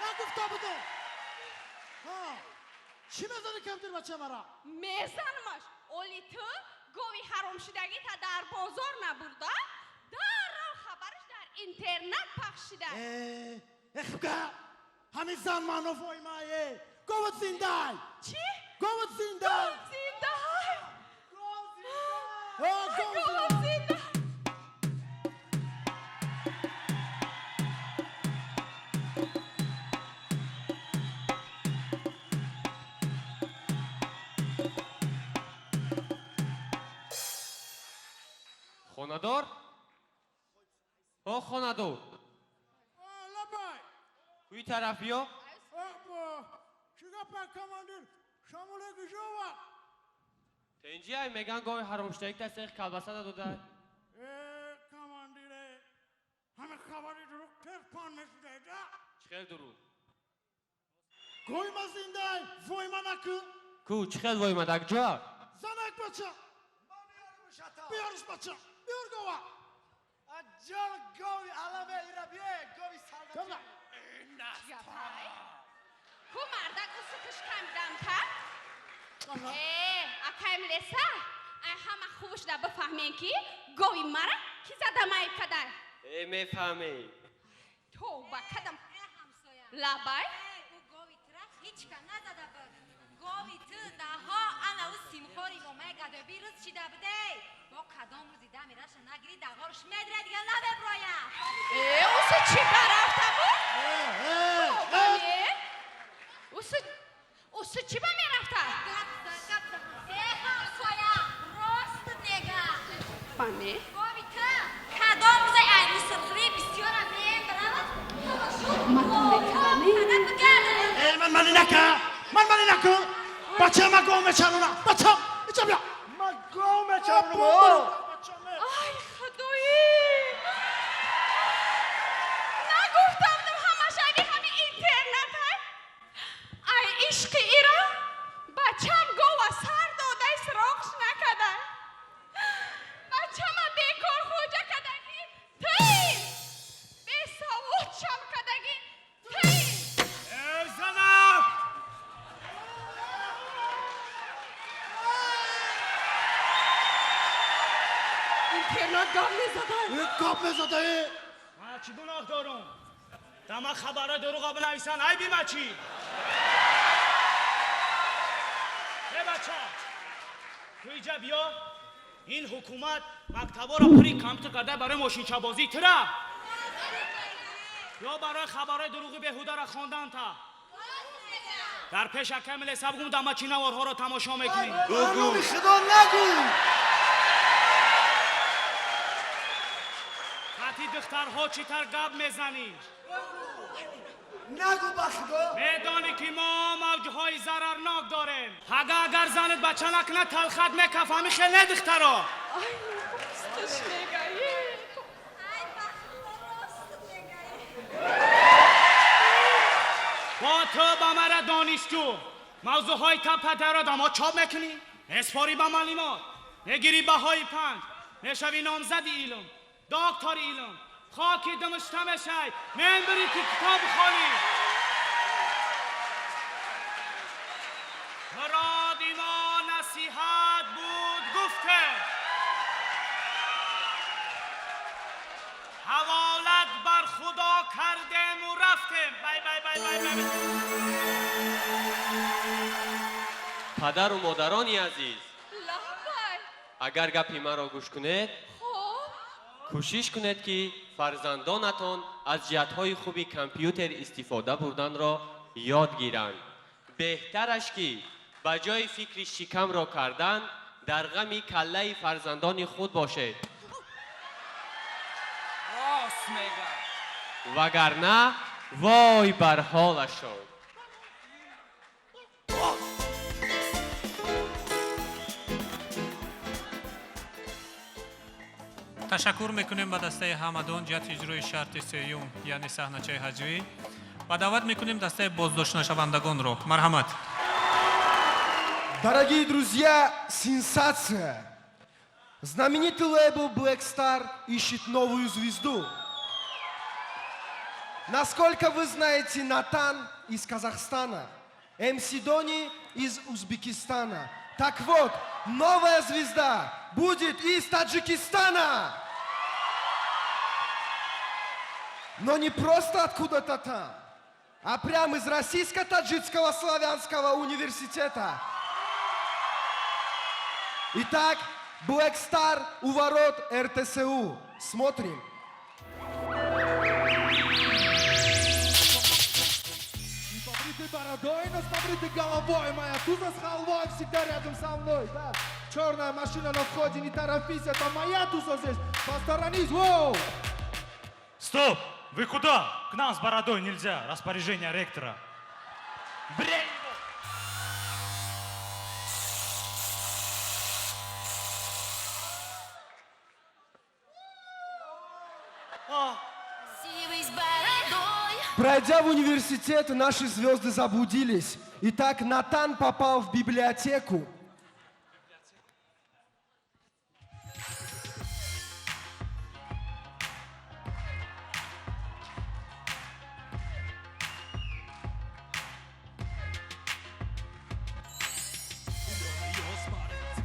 Speaker 4: Нагуфта будам? Чӣ мезани компютер бача мара?
Speaker 8: Мезанамаш. Оли ту гови ҳаромшудагита дар бозор набурда, даррав хабараш дар интернет пахш шуда.
Speaker 4: Эхга, ҳами зан ману воймае. Говат зиндай!
Speaker 8: Чӣ?
Speaker 4: Говат зиндай!
Speaker 8: Говат зиндай!
Speaker 4: О, говат
Speaker 8: зиндай!
Speaker 15: Хонадор? О, хонадор.
Speaker 4: Лабай!
Speaker 15: Куи тараф биё?
Speaker 4: Чӣ гапа, командир? Шамоле гижова?
Speaker 15: Тенҷи ай, меган гови ҳаромшудагита сех колбаса надода.
Speaker 4: Э, командире, ҳами хабари дурӯғ тез паҳн мешудаеда?
Speaker 15: Чӣ хел дурӯғ?
Speaker 4: Гови ма зиндай, войма накӣ.
Speaker 15: Ку, чӣ хел войма, дар куҷо?
Speaker 4: Занак бача! Биёриш, бача! Биёр гова!
Speaker 5: Аҷал гови аламе ира бие, гови солдати.
Speaker 8: Э, акаем леса, ай ҳама хуб шуда бифаҳмем, ки гови мара ки зада маиб кадай.
Speaker 15: Э, мефаҳмем.
Speaker 8: Тавба кадам. Лабай.
Speaker 2: Ӯ гови тура ҳеч ка назада буд. Гови ту даҳо ана ӯ симхори момаи гадоби рӯз шида будей. Бо кадом рӯзи дамираша нагирӣ, дағорш медре, дига набеброя.
Speaker 8: Э, уси чӣ ба рафта буд? Тавба, не? Уси чӣ ба мерафта?
Speaker 2: Э, ҳамсоя, рост нега.
Speaker 8: Бане.
Speaker 2: Гови ту кадом рӯзе ай мусирхӯрӣ бисёра мебаравад.
Speaker 4: Э, ман мани нака, ман мани накун. Бача, ма гов мечаронам. Бачам, иҷа бия.
Speaker 5: Ма гов мечаронам.
Speaker 8: Ай, худои! Нагуфтам, ҳамаш айби ҳами интернет ай. Ай ишқи ира бачам гова сар додай, сироғш накадай. Бачама бекор хоҷа кадаги тӯй! Бесавод шам кадаги тӯй!
Speaker 7: Эй, занак!
Speaker 8: Интернет гап мезадай.
Speaker 4: Гап мезадай.
Speaker 7: Ман чӣ гуноҳ дорум? Дама хабарҳои дурӯға бинависанд, айби ма чӣ? Э, бача, ту иҷа биё. Ин ҳукумат мактабҳоро пури компютер карда барои мошинчабозӣ тира ё барои хабарҳои дурӯғи беҳударо хондан та дар пеш акай милеса бугум, дама чӣ наворҳоро тамошо мекунӣ?
Speaker 5: Ба номи Худо нагӯ.
Speaker 7: Хати духтарҳо чӣ тар гап мезанӣ?
Speaker 5: Нагӯ, ба Худо.
Speaker 7: Медонӣ, ки мо мавҷҳои зарарнок дорем. Ага, агар занат бача накунад, талхат мекаф. Ҳамин хел не, духтаро?
Speaker 8: Ай, росташ мегаӣ.
Speaker 2: Ай, ба Худо, рост мегаӣ.
Speaker 7: Бо ту ба мара донишҷӯ мавзӯъҳои таппатаро дамо чоп мекунӣ, меспорӣ ба маълумот, мегирӣ баҳои 5, мешавӣ номзади илм, доктори илм, хоки думушта мешай, мембирӣ ки китоб хонӣ. Муроди мо насиҳат буд, гуфте, ҳаволат бар Худо кардему рафтем. Бай, бай, бай, бай, бай.
Speaker 15: Падару модарони азиз,
Speaker 8: Лабай.
Speaker 15: Агар гапи маро гӯш кунед,
Speaker 8: Хоб.
Speaker 15: Кӯшиш кунед, ки фарзандонатон аз ҷиҳатҳои хуби компютер истифода бурданро ёд гиранд. Беҳтараш, ки ба ҷои фикри шикамро кардан дар ғами каллаи фарзандони худ бошед.
Speaker 9: Рост мега.
Speaker 15: Вагарна вой бар ҳолашон.
Speaker 1: Ташаккур мекунем ба дастаи Ҳамадон ҷиҳати иҷрои шарти сеюм, яъне саҳначаи ҳаҷвӣ, ва даъват мекунем дастаи боздоштнашавандагонро. Марҳамат.
Speaker 11: Дорогие друзья, сенсация! Знаменитый лейбл Black Star ищет новую звезду. Насколько вы знаете, Натан из Казахстана, МС Дони из Узбекистана. Так вот, новая звезда будет из Таджикистана! Но не просто откуда-то там, а прямо из Российско-Таджикского славянского университета. Итак, Black Star у ворот РТСУ. Смотрим.
Speaker 10: Не побритой бородой, но с побритой головой. Моя туза с халвой всегда рядом со мной. Да. Черная машина на входе, не торопись, это моя туса здесь. Посторонись, воу!
Speaker 7: Стоп! Вы куда? К нам с бородой нельзя. Распоряжение ректора. Брей его!
Speaker 2: Сивый с бородой.
Speaker 11: Пройдя в университет, наши звезды заблудились. Итак, Натан попал в библиотеку.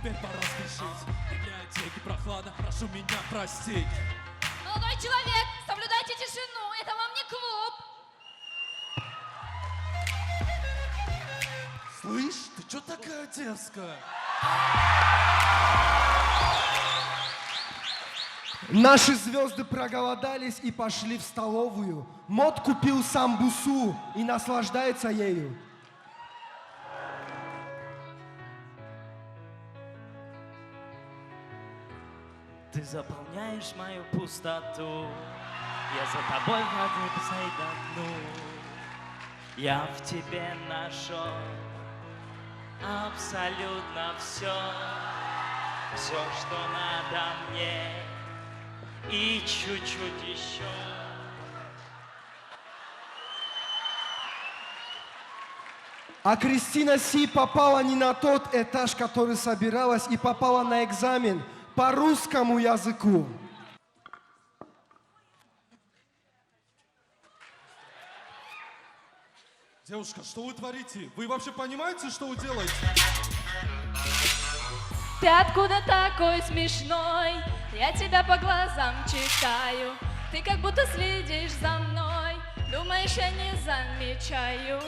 Speaker 16: Теперь пора спешить. В библиотеке прохладно, прошу меня простить.
Speaker 17: Молодой человек, соблюдайте тишину, это вам не клуб.
Speaker 16: Слышь, ты чё такая дерзкая?
Speaker 11: Наши звезды проголодались и пошли в столовую. Мод купил самбусу и наслаждается ею.
Speaker 14: Ты заполняешь мою пустоту, я за тобой в воде до дну. Я в тебе нашел абсолютно все, все, что надо мне, и чуть-чуть еще.
Speaker 11: А Кристина Си попала не на тот этаж, который собиралась, и попала на экзамен по русскому языку.
Speaker 16: Девушка, что вы творите? Вы вообще понимаете, что вы делаете?
Speaker 17: Ты откуда такой смешной? Я тебя по глазам читаю. Ты как будто следишь за мной. Думаешь, я не замечаю.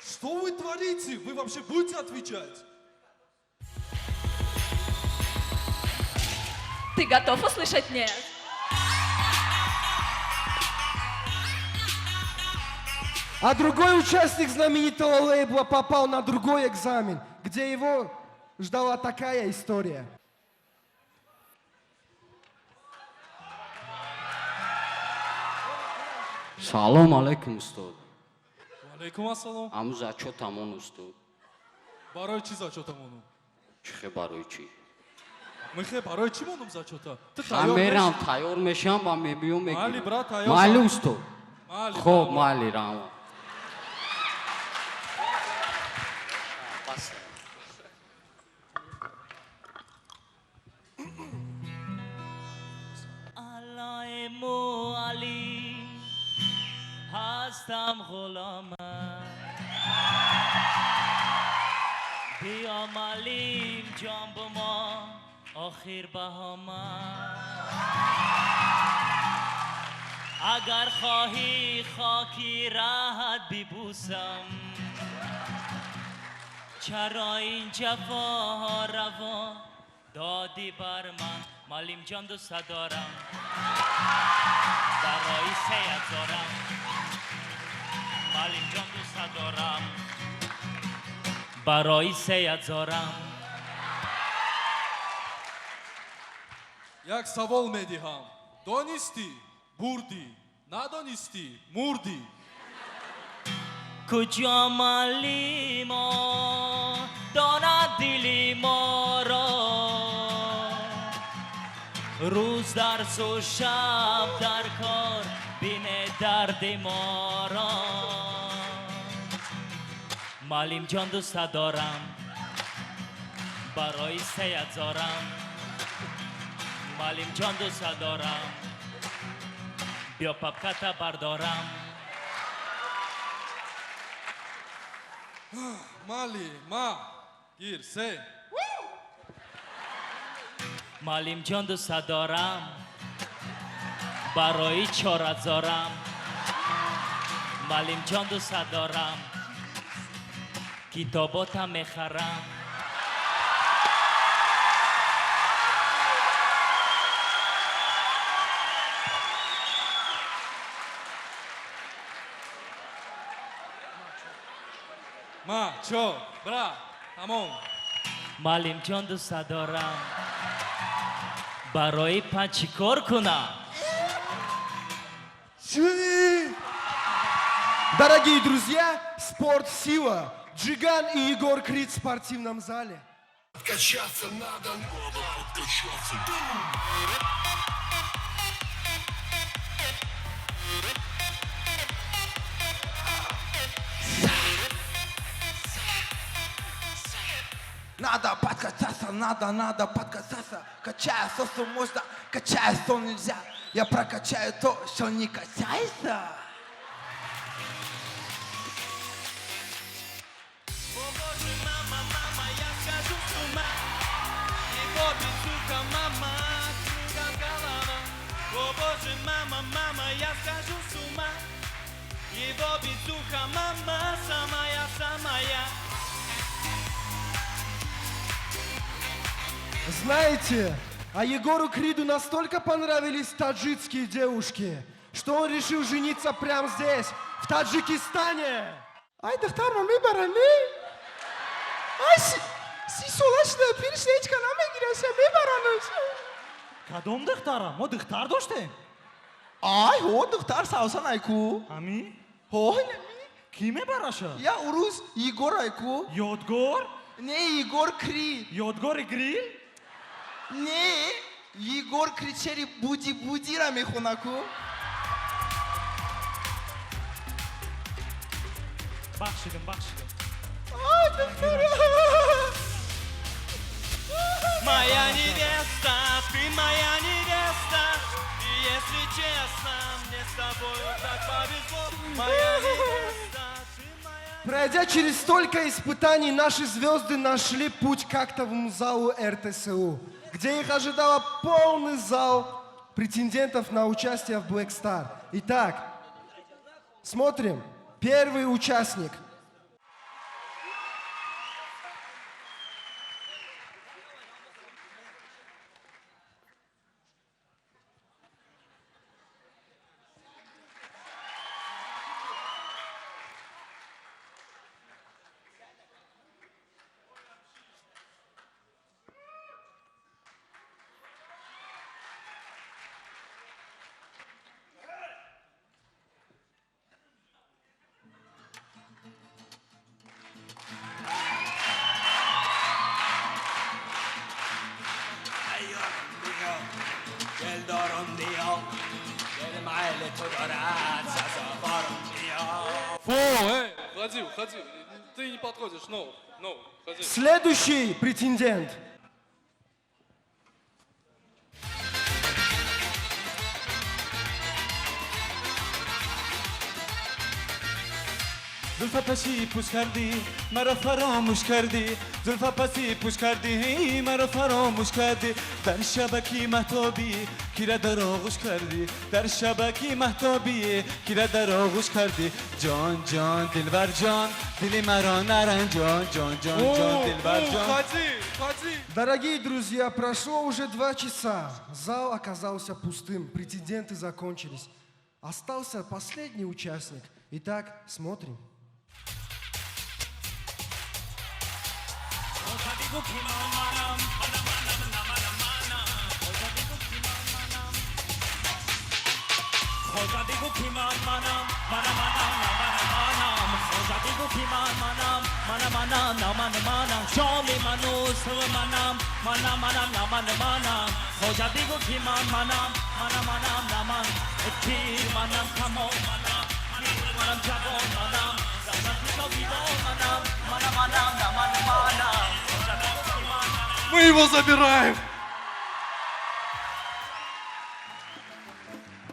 Speaker 16: Что вы творите? Вы вообще будете отвечать?
Speaker 17: Ты готов услышать нет?
Speaker 11: А другой участник знаменитого лейбла попал на другой экзамен, где его ждала такая история.
Speaker 18: Салом алейкум, устод.
Speaker 16: Алейкум ассалом.
Speaker 18: Аму зачётамон, устод.
Speaker 16: Барои чӣ зачётамону?
Speaker 18: Чӣ хе барои чӣ?
Speaker 16: Михе барои чӣ монум зачёта? Ту
Speaker 18: Ха
Speaker 16: тайёр
Speaker 18: мерам,
Speaker 16: меши?
Speaker 18: тайёр мешам ва мебиём мегирам.
Speaker 16: Майли, брат, тайёр
Speaker 18: Майли,
Speaker 16: шав.
Speaker 18: устод.
Speaker 16: Майли,
Speaker 18: Хоб,
Speaker 16: брат.
Speaker 18: майли, раҳмат.
Speaker 14: Аллои муалли ҳастам ғулома, биё маълим ҷон бумо охир баҳома. Агар хоҳӣ хоки раҳат бибӯсам, чаро ин ҷафоҳо раво додӣ бар ман? Маълимҷон дӯста дорам, барои сеят зорам. Маълимҷон дӯста дорам, барои сеят зорам.
Speaker 16: Як савол медиҳам. Донистӣ, бурдӣ, надонистӣ, мурдӣ.
Speaker 14: Куҷо маълимо донад дили моро, рӯз дарсу шаб дар кор бине дарди моро. Маълимҷон дӯста дорам, барои сеят зорам. Маълимҷон дӯста дорам, биё папката бардорам.
Speaker 16: Мали, ма, гир, се.
Speaker 14: Маълимҷон дӯста дорам, барои чорат зорам. Маълимҷон дӯста дорам, китобота мехарам.
Speaker 16: Ма, чо, бра, тамом.
Speaker 14: Маълимҷон дӯста дорам, барои пан чӣ кор кунам?
Speaker 11: Чӣ? Дорогие друзья, спорт сила. Джиган и Егор Крид в спортивном зале.
Speaker 19: Подкачаться надо, надо подкачаться.
Speaker 20: Надо подкачаться, надо, надо подкачаться. Качая сосу можно, качая сон нельзя. Я прокачаю то, что не качается.
Speaker 14: О боже, мама, мама, я схожу с ума. мама, я схожу с ума. Его бицуха, мама, самая, самая.
Speaker 11: Знаете, а Егору Криду настолько понравились таджикские девушки, что он решил жениться прямо здесь, в Таджикистане.
Speaker 10: Ай, духтарма мебарани? Ай, 30 сола шуда, пир шуда, ҳеч ка намегираша, мебаранаш.
Speaker 5: Кадом духтара? Мо духтар доштем?
Speaker 20: Ай, ҳо, духтар Савсан айку.
Speaker 5: Ҳами?
Speaker 20: Ҳо.
Speaker 5: Кӣ мебараша?
Speaker 20: Я урус Егор айку.
Speaker 5: Ёдгор?
Speaker 20: Не, Егор Крид.
Speaker 5: Ёдгори грил?
Speaker 20: Не, Егор Крид шери буди будира мехонаку.
Speaker 14: Бахшидам, бахшидам.
Speaker 10: Ай, духтара.
Speaker 14: Моя невеста, ты моя невеста. И если честно, мне с тобою так повезло. Моя невеста, ты моя.
Speaker 11: Пройдя через столько испытаний, наши звезды нашли путь к актовому залу РТСУ, где их ожидала полный зал претендентов на участие в Black Star. Итак, смотрим. Первый участник.
Speaker 14: دلدارم بیا، دل میل تو دارد سزاوارم بیا.
Speaker 16: Фу, эй, уходи, уходи. Ты не подходишь, no, no, уходи.
Speaker 11: Следующий претендент.
Speaker 12: Зулфа паши пӯш кардӣ, маро фаромӯш кардӣ. Зулфа паси пӯш кардӣ, маро фаромӯш кардӣ. Дар шабаки маҳтобӣ кира дар оғӯш кардӣ? Дар шабаки маҳтобӣ кира дар оғӯш кардӣ? Ҷон, ҷон, дилбар ҷон, дили маро наранҷон. Ҷон, ҷон, ҷон, дилбар ҷон.
Speaker 16: Уходи, уходи.
Speaker 11: Дорогие друзья, прошло уже 2 часа. Зал оказался пустым, претенденты закончились. Остался последний участник. Итак, смотрим.
Speaker 14: хоҷа, бигӯ ки ман манам, манам, манам, на манам, манам. Хоҷа, бигӯ ки ман манам. Хоҷа, бигӯ ки ман манам, манам, манам, на манам, манам. Хоҷа, бигӯ ки ман манам, манам, манам, на манам, манам. Ҷоми ману су манам, манам, манам, на манам, манам. Хоҷа, бигӯ ки ман манам, манам, манам, на ман. Пир манам, камон манам, пир манам, ҷавон манам, занам китобидон манам, манам, манам, на манам, манам. Хоҷа, бигӯ ки ман манам.
Speaker 16: Мы его забираем.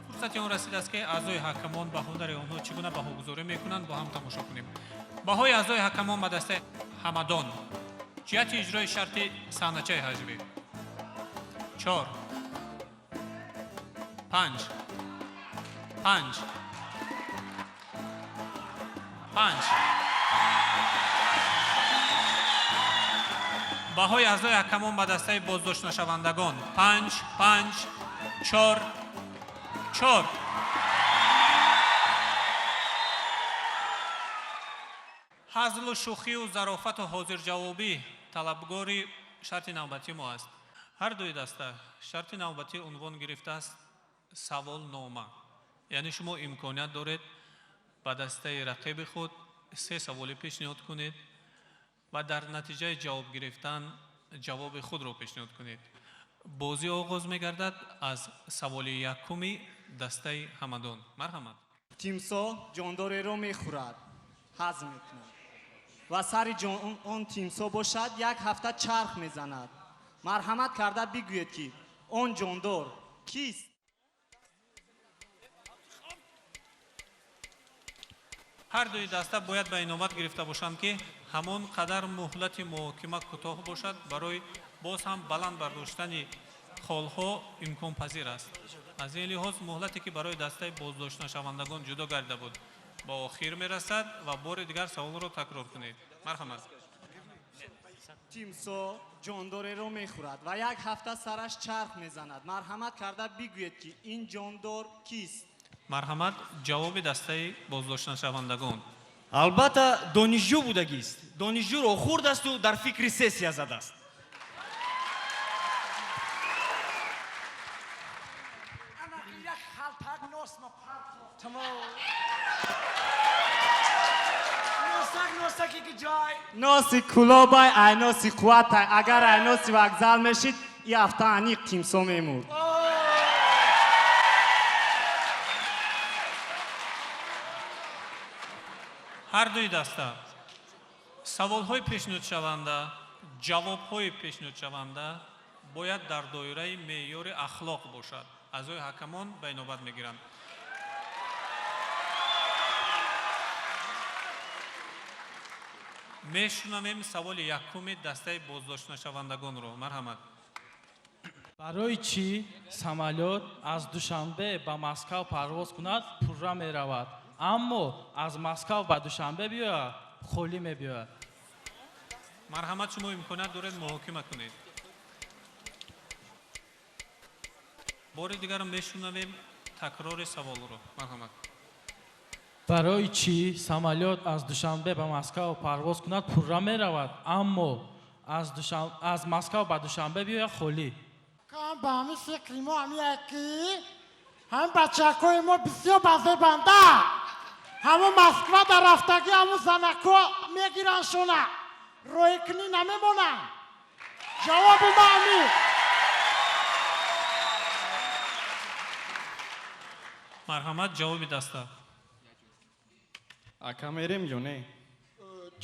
Speaker 1: Фурсати он расидааст, ки аъзои ҳакамон ба ҳунари онҳо чӣ гуна баҳогузорӣ мекунанд, бо ҳам тамошо кунем. Баҳои аъзои ҳакамон ба дастаи Ҳамадон ҷиҳати иҷрои шарти саҳначаи ҳаҷвӣ: чор, панҷ, панҷ, панҷ. Баҳои аъзои ҳакамон ба дастаи боздоштнашавандагон: панҷ, панҷ, чор, чор. Ҳазлу шӯхию зарофату ҳозирҷавобӣ талабгори шарти навбатии мо аст. Ҳар дуи даста шарти навбатӣ унвон гирифтааст саволнома, яъне шумо имконият доред ба дастаи рақиби худ се саволе пешниҳод кунед ва дар натиҷаи ҷавоб гирифтан ҷавоби худро пешниҳод кунед. Бозӣ оғоз мегардад аз саволи якуми дастаи Ҳамадон. Марҳамат.
Speaker 5: Тимсоҳ ҷондореро мехӯрад, ҳазм мекунад ва сари он тимсоҳ бошад, як ҳафта чарх мезанад. Марҳамат карда бигӯед, ки он ҷондор кист?
Speaker 1: Ҳар дуи даста бояд ба инобат гирифта бошанд, ки ҳамон қадар муҳлати муҳокима кӯтоҳ бошад, барои боз ҳам баланд бардоштани холҳо имконпазир аст. Аз ин лиҳоз муҳлате ки барои дастаи боздоштнашавандагон ҷудо гардида буд, ба охир мерасад ва бори дигар саволро такрор кунед. Марҳамат.
Speaker 5: Тимсоҳ ҷондореро мехӯрад ва як ҳафта сараш чарх мезанад. Марҳамат карда бигӯед, ки ин ҷондор кист?
Speaker 1: Марҳамат, ҷавоби дастаи боздоштнашавандагон.
Speaker 3: Албатта, донишҷӯ будагист. Донишҷӯро хӯрдасту дар фикри сессия задааст.
Speaker 4: Як халтак нос ма партофтамо. Носак, носаки ки ҷой.
Speaker 5: Носи кулобай, ай носи қувватай. Агар ай носи вокзал мешид, и ҳафта аниқ тимсоҳ мемурд.
Speaker 1: Ҳар дуи даста саволҳои пешниҳодшаванда, ҷавобҳои пешниҳодшаванда бояд дар доираи меъёри ахлоқ бошад. Аъзои ҳакамон ба инобат мегиранд. Мешунавем саволи якуми дастаи боздоштнашавандагонро. Марҳамат.
Speaker 7: Барои чӣ самолёт аз Душанбе ба Москав парвоз кунад, пурра меравад, аммо аз Москав ба Душанбе биёяд, холӣ мебиёяд?
Speaker 1: Марҳамат, шумо имконият доред муҳокима кунед. Бори дигар мешунавем такрори саволро. Марҳамат.
Speaker 7: Барои чӣ самолёт аз Душанбе ба Москав парвоз кунад, пурра меравад, аммо аз Москав ба Душанбе биёяд, холӣ?
Speaker 4: Кам ба ҳамин фикри мо ҳамия ки ҳамин бачакҳои мо бисёр базебанда. Ҳамун Москва дар рафтагӣ ҳамун занако мегиранд шона. Роҳикунӣ намемонанд. Ҷавоби ма ҳамин.
Speaker 1: Марҳамат, ҷавоби даста.
Speaker 21: Ака, мерем ё не?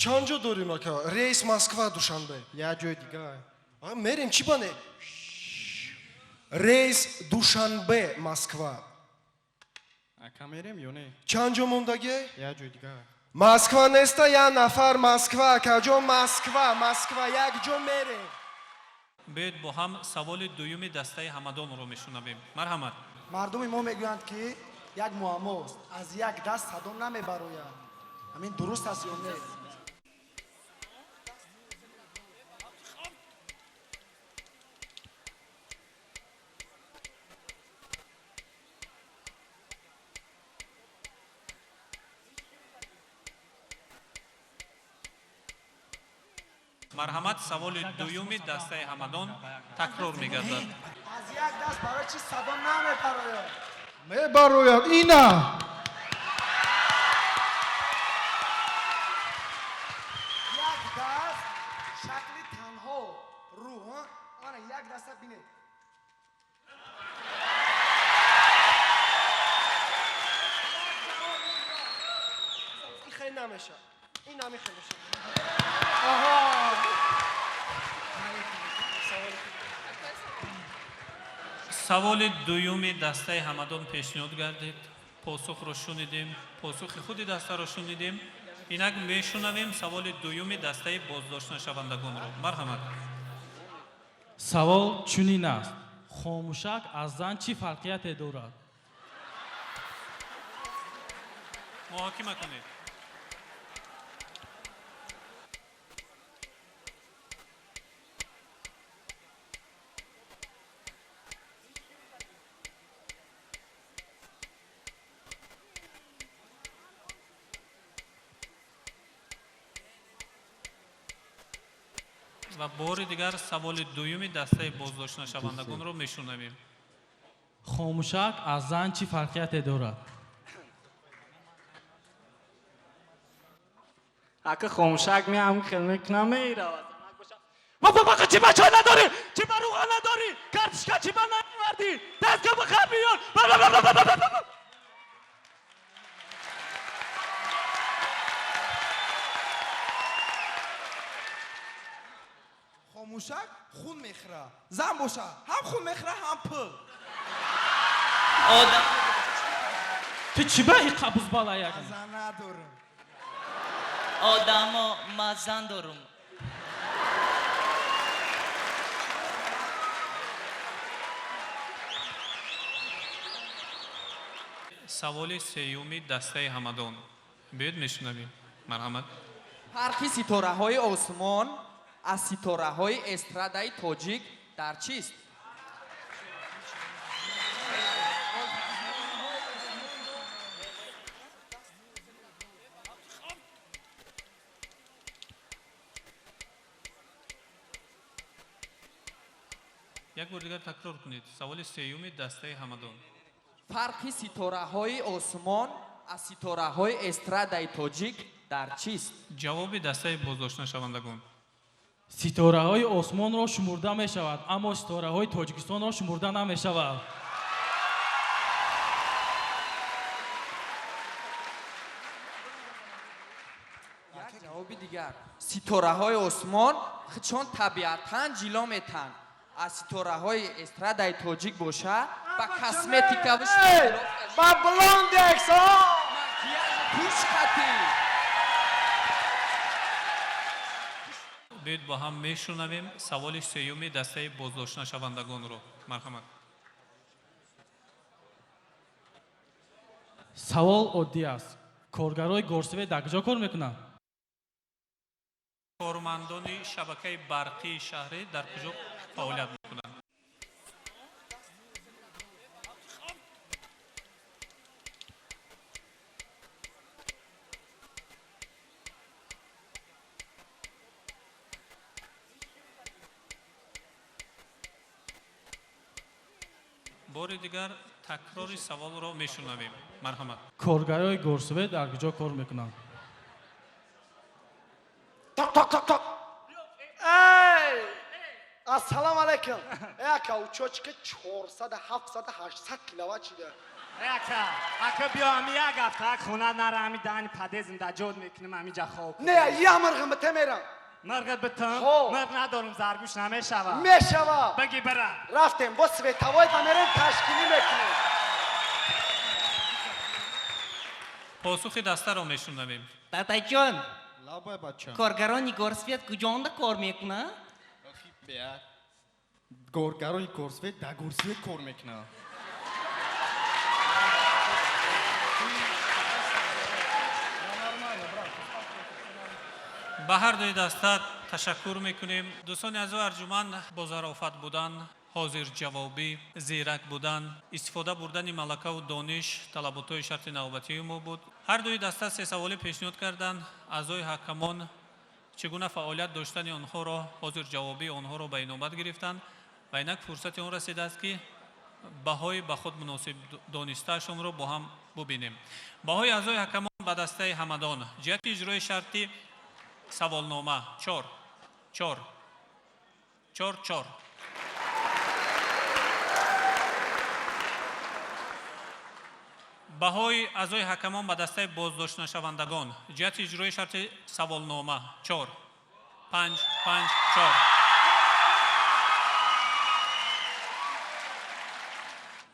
Speaker 11: Чанд ҷо дорем, ака? Рейс Москва Душанбе.
Speaker 21: Як ҷои дигар.
Speaker 11: Мерем, чӣ бане? Рейс Душанбе Москва.
Speaker 21: Ака, мерем ё не?
Speaker 11: Чанд ҷо мондагӣ?
Speaker 21: Як ҷои дигар.
Speaker 11: Москва неста, як нафар Москва, акаҷон, Москва, Москва, як ҷо мерем.
Speaker 1: Биёед бо ҳам саволи дуюми дастаи ҳамадонро мешунавем. Марҳамат.
Speaker 22: Мардуми мо мегӯянд, ки як муаммост, аз як даст садо намебарояд. Ҳамин дуруст аст ё не?
Speaker 1: Марҳамат, саволи дуюми дастаи ҳамадон такрор мегардад.
Speaker 22: Аз як даст барои чӣ садо намебарояд?
Speaker 10: Мебарояд, ина.
Speaker 22: Як даст шакли танҳо рӯ, ана як даста бинед.
Speaker 11: Ин хеле намешавад. Ин намехел мешавад.
Speaker 1: Саволи дуюми дастаи ҳамадон пешниҳод гардид. Посухро шунидем, посухи худи дастаро шунидем. Инак мешунавем саволи дуюми дастаи боздоштнашавандагонро. Марҳамат.
Speaker 7: Савол чунин аст: хомӯшак аз зан чӣ фарқияте дорад?
Speaker 1: Муҳокима кунед. Ва бори дигар саволи дуюми дастаи боздоштнашавандагонро мешунавем.
Speaker 7: Хомӯшак аз зан чӣ фарқияте дорад?
Speaker 5: Ака, хомӯшак меам хел мекунам, меравад. Баба, чӣ ба чой надорӣ? Чӣ ба рӯған надорӣ? Картишка чӣ ба наовардӣ? Дастга бихар биёр.
Speaker 20: Хомӯшак хун мехӯра. Зан боша, ҳам хун мехӯра, ҳам пул.
Speaker 14: Одам.
Speaker 7: Ту чӣ ба ин қабуз балая?
Speaker 20: Зан надорам.
Speaker 14: Одамо, ман зан дорум.
Speaker 1: Саволи сеюми дастаи Ҳамадон. Биёед мешунавем. Марҳамат.
Speaker 9: Фарқи ситораҳои осмон аз ситораҳои эстрадаи тоҷик дар чист?
Speaker 1: Як бор дигар такрор кунед. Саволи сеюми дастаи Ҳамадон.
Speaker 9: Фарқи ситораҳои осмон аз ситораҳои эстрадаи тоҷик дар чист?
Speaker 1: Ҷавоби дастаи боздоштнашавандагон.
Speaker 7: Ситораҳои осмонро шумурда мешавад, аммо ситораҳои Тоҷикистонро шумурда намешавад.
Speaker 9: Як ҷавоби дигар. Ситораҳои осмон чон табиатан ҷило метаҳанд. Аз ситораҳои эстрадаи тоҷик боша, ба косметикаву
Speaker 5: Ба блондекс, о!
Speaker 9: Пӯшқати.
Speaker 1: Биёед бо ҳам мешунавем саволи сеюми дастаи боздоштнашавандагонро. Марҳамат.
Speaker 7: Савол оддӣ аст. Коргарои Горсвет дар куҷо кор мекунанд?
Speaker 1: Кормандони шабакаи барқии шаҳрӣ дар куҷо фаъолият мекунанд? Бори дигар такрори саволро мешунавем. Марҳамат.
Speaker 7: Коргарои Горсвет дар куҷо кор мекунанд?
Speaker 5: Ток, ток, ток, ток. Эй! Ассалому алайкум. Эй, ака, учётчика 400, 700, 800 киловатт шида.
Speaker 6: Эй, ака, ака биё ами як ҳафта ак хона нара, ами дани подъездм да ҷод мекунем, ами ҷа хоб.
Speaker 5: Не, я мирғим бите мерам.
Speaker 6: Мирғит битам?
Speaker 5: Хо.
Speaker 6: Мирғ надорум, заргӯш намешава.
Speaker 5: Мешава.
Speaker 6: Биги бира.
Speaker 5: Рафтем, бо световой ба мерем, ташкилӣ мекунем.
Speaker 1: Посухи дастаро мешунавем.
Speaker 13: Татаҷон.
Speaker 21: Лабай, бача.
Speaker 13: Коргарони Горсвет куҷонда кор мекунанд?
Speaker 21: Беа. Коргарони Горсвет дар Горсвет кор мекунанд.
Speaker 1: Ба ҳар дуи даста ташаккур мекунем. Дӯстони азизу арҷуманд, бо зарофат будан, ҳозирҷавобӣ, зирак будан, истифода бурдани малакаву дониш талаботҳои шарти навбатии мо буд. Ҳар дуи даста се саволӣ пешниҳод карданд. Аъзои ҳакамон чӣ гуна фаъолият доштани онҳоро, ҳозирҷавобии онҳоро ба инобат гирифтанд ва инак фурсати он расидааст, ки баҳои ба худ муносиб донистаашонро бо ҳам бубинем. Баҳои аъзои ҳакамон ба дастаи Ҳамадон ҷиҳати иҷрои шарти саволнома чор, чор, чор, чор. Баҳои аъзои ҳакамон ба дастаи боздоштнашавандагон ҷиҳати иҷрои шарти саволнома чор, панҷ, панҷ, чор.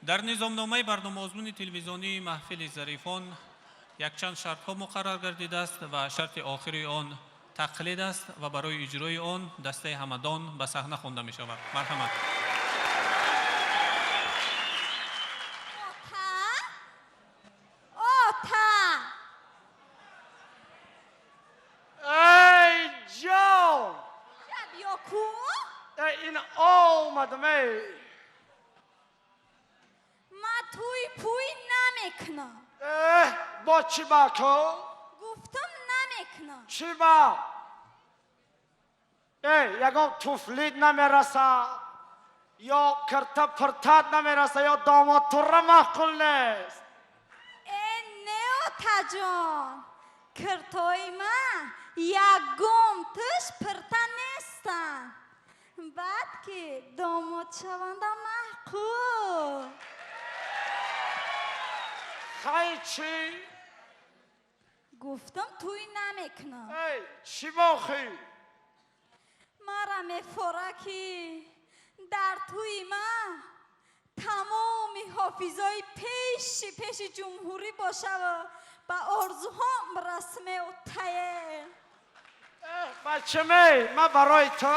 Speaker 1: Дар низомномаи барномаозмуни телевизионии маҳфили зарифон якчанд шартҳо муқаррар гардидааст ва шарти охири он тақлид аст ва барои иҷрои он дастаи Ҳамадон ба саҳна хонда мешавад. Марҳамат.
Speaker 2: Ота!
Speaker 5: Эй, ҷон!
Speaker 2: Биё ку?
Speaker 5: Эй, ин омадам, эй!
Speaker 2: Ма туй пуй намекунам.
Speaker 5: Эҳ, бо чӣ ба ку?
Speaker 2: Гуфтам намекунам.
Speaker 5: Чӣ ба? Эй, ягон туфлит намераса, ё кирта пиртат намераса, ё домод тура маъқул нест.
Speaker 2: Э, не, отаҷон, киртои ман ягон туш пирта нестанд, баъд ки домодшаванда маъқул.
Speaker 5: Хай, чӣ?
Speaker 2: Гуфтам туй намекунам.
Speaker 5: Эй, чӣ бохӣ?
Speaker 2: Мара мефора, ки дар тӯи ман тамоми ҳофизои пеши пеши ҷумҳурӣ бошаву ба орзуҳом расмеотае.
Speaker 5: Бачамей, ман барои ту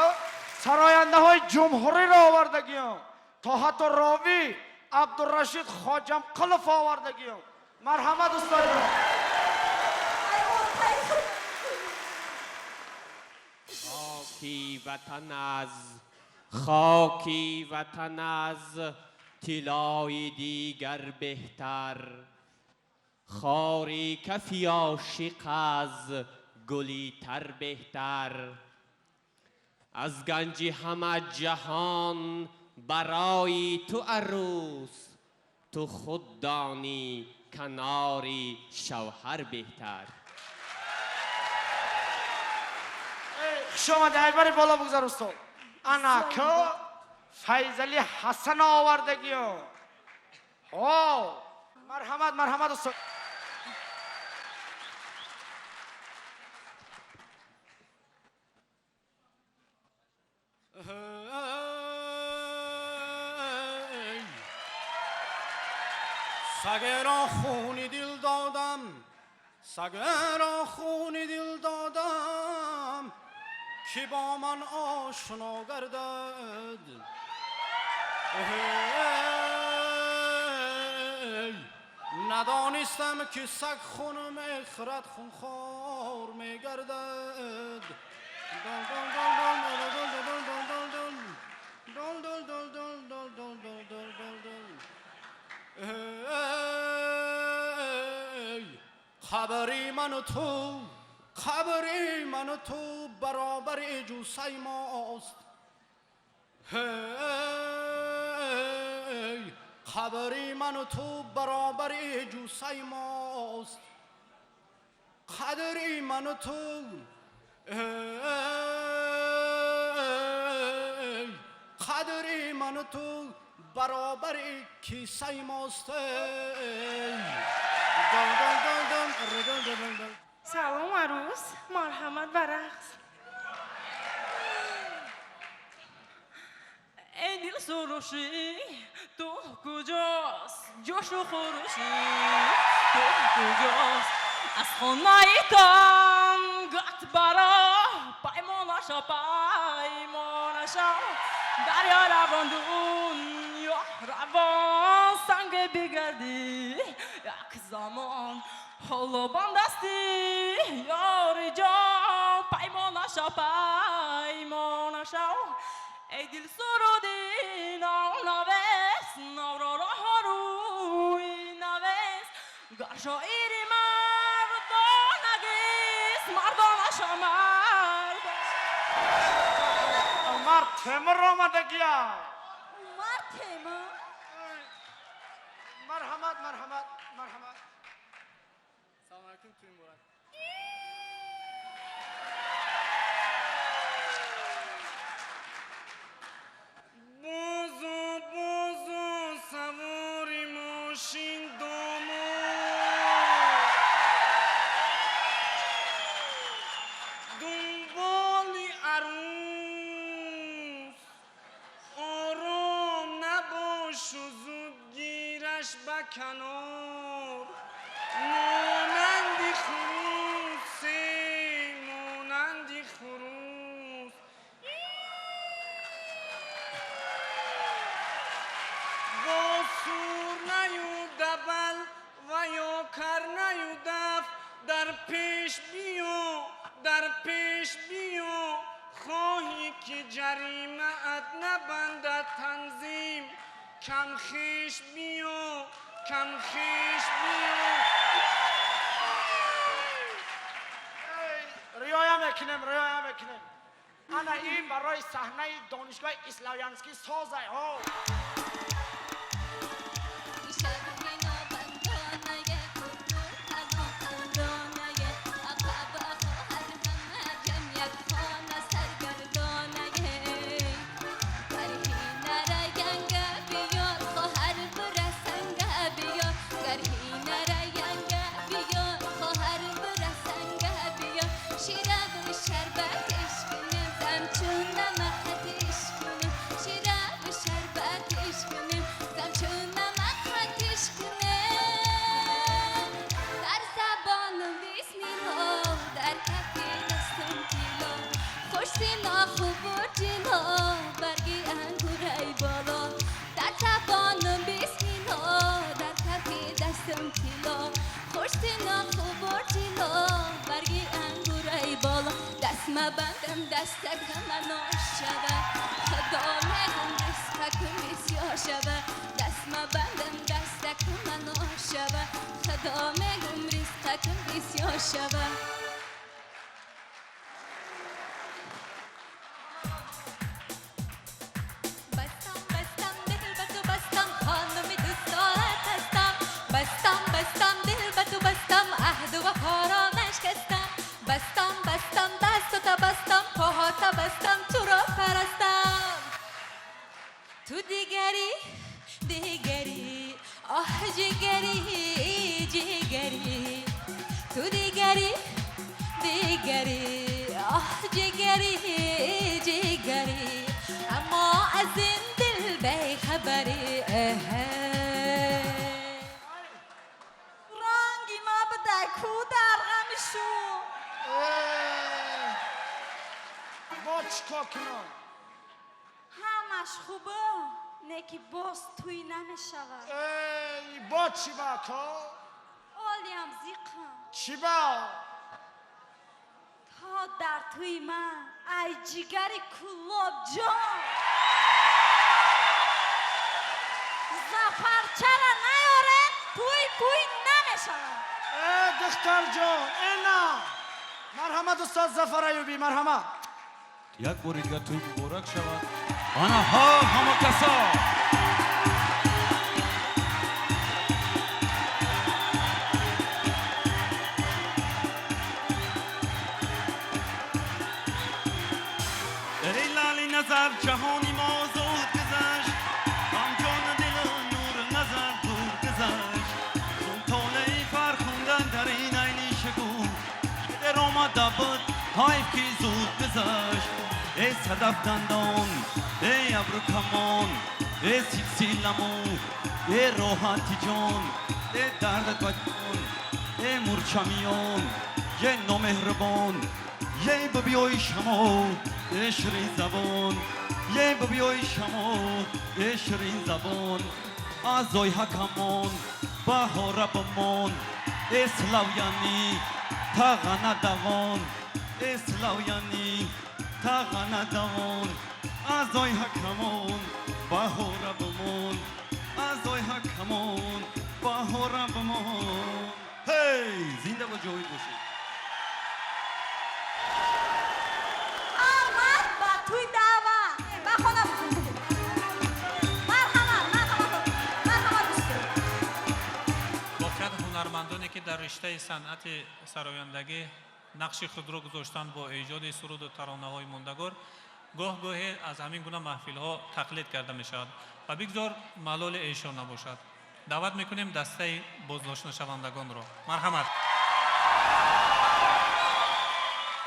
Speaker 5: сарояндаҳои ҷумҳуриро овардагиём, то ҳатто ровӣ Абдурашид Хоҷамқулов овардагиём. Марҳамат, устод.
Speaker 8: Хоки ватан аз хоки ватан аз тиллои дигар беҳтар, хори кафи ошиқ аз гули тар беҳтар. Аз ганҷи ҳама ҷаҳон барои ту арӯс, ту худ донӣ канори шавҳар беҳтар.
Speaker 5: Хуш омадӣ, айбари боло бигзар, устод. Ана ко Файзали Ҳасан овардагиё. Ҳо, марҳамат, марҳамат, устод.
Speaker 7: Сагеро хуни дил додам, сагеро хуни дил додам, ки бо ман ошно гардад. Надонистам, ки саг хун мехӯрад, хунхор мегардад. Дол дол дол дол дол дол дол дол дол дол дол дол дол дол дол дол дол дол дол. Эй, қабри ману ту, қабри ману ту баробари ҷусаи мост. Эй, қабри ману ту баробари ҷусаи мост. Қадри ману ту, эй, қадри ману ту баробари кисаи мост. Эй, дол дол дол дол дол дол дол дол.
Speaker 15: Салом, арӯс, марҳамат ба рақс.
Speaker 14: Эй дил сурӯшӣ, ту куҷост? Ҷӯшу хурӯшӣ, ту куҷост? Аз хонаи тангат бара паймонаша, паймонаша. Дарё равон, дунё равон, санг бигардӣ як замон. Ҳоло бандасти ёри ҷон, паймонаша, паймонаша. Эй дил суруди нав навес, навро роҳо рӯи навес. Гар шоири мардонагист, мардонаша, мард.
Speaker 5: Умар Темур омадагия.
Speaker 2: Умар Темур.
Speaker 5: Марҳамат, марҳамат, марҳамат.
Speaker 21: Салом алейкум, туи муборак.
Speaker 23: Бозу, бозу, савори мошин домо, дунболи арӯс ором набошу, зуд гираш ба канор. Монанди хурусе, монанди хурус, бо сурнаю дабал ва ё карнаю даф дар пеш биё, дар пеш биё. Хоҳӣ ки ҷаримаат набандад танзим, камхеш биё, камхеш биё.
Speaker 5: Риоя мекунем, риоя мекунем. Ана ин барои саҳнаи донишгоҳи Иславянский созай. Ҳо.
Speaker 17: Дар забонам бисмилло, дар кафи дастам тилло.
Speaker 12: Нохубор ҷило, барги ангураи боло. Даст мабандам, дастакам нош шава, Худо мегум, ризқакум бисёр шава. Даст мабандам, дастакам нош шава, Худо мегум, ризқакум бисёр шава. Бастам, бастам, дил ба ту бастам, хонуми дӯстонат ҳастам. Бастам, бастам, дил ба ту бастам, аҳду вафоро нашкастам. Бастам, бастам, дастута бастам, поҳота бастам, туро парастам. Ту дигарӣ, дигарӣ, оҳ, ҷигарӣ, ҷигарӣ. Ту дигарӣ, дигарӣ, оҳ, ҷигарӣ, ҷигарӣ. Аммо аз ин дил бехабарӣ.
Speaker 2: Ранги ма буда ку дар ғами шу.
Speaker 4: Бо чикор кунам?
Speaker 15: Ҳамаш хубо, не ки боз тӯй намешавад.
Speaker 4: Эй, бо чӣ ба ко?
Speaker 15: Олиам зиқам.
Speaker 4: Чӣ ба?
Speaker 15: То дар тӯи ман, ай ҷигари Кӯлобҷон, Зафарчара наёре, тӯй пӯй намешавад.
Speaker 4: Э, духтарҷон, эна марҳамат, устод Зафар Аюбӣ, марҳамат.
Speaker 16: Як бори дигар тӯй муборак шавад. Ана ҳо, ҳама касо. Эй лали назар, ҷаҳони мо зуд гузашт, ҳамҷону дилу нуру назар дур гузашт. Чун толеи фархунда дар ин айни шагӯ, ки дер омада буд, ҳайф ки зуд гузашт. Эй садаф дандон, эй абру камон, эй силсиламу, эй роҳати ҷон, эй дардат ба ҷон, эй мурчамиён, ей номеҳрубон, ей бибиёи шамол, эй ширин забон, ей бибиёи шамол, эй ширин забон. Аъзои ҳакамон, баҳора бимон. Эй славянӣ, тағана давон, эй славянӣ, тағана давон. Аъзои ҳакамон, баҳора бимон. Аъзои ҳакамон, баҳора бимон. Ҳей, зинда ва ҷовид бошед.
Speaker 2: Омад ба тӯй даъват, ба хона. Марҳамат, марҳамат, марҳамат, дӯстон.
Speaker 1: Воқеан, ҳунармандоне ки дар риштаи санъати сарояндагӣ нақши худро гузоштанд бо эҷоди суруду таронаҳои мондагор, гоҳ гоҳе аз ҳамин гуна маҳфилҳо тақлид карда мешавад ва бигзор малоли эшон набошад. Даъват мекунем дастаи боздоштнашавандагонро. Марҳамат.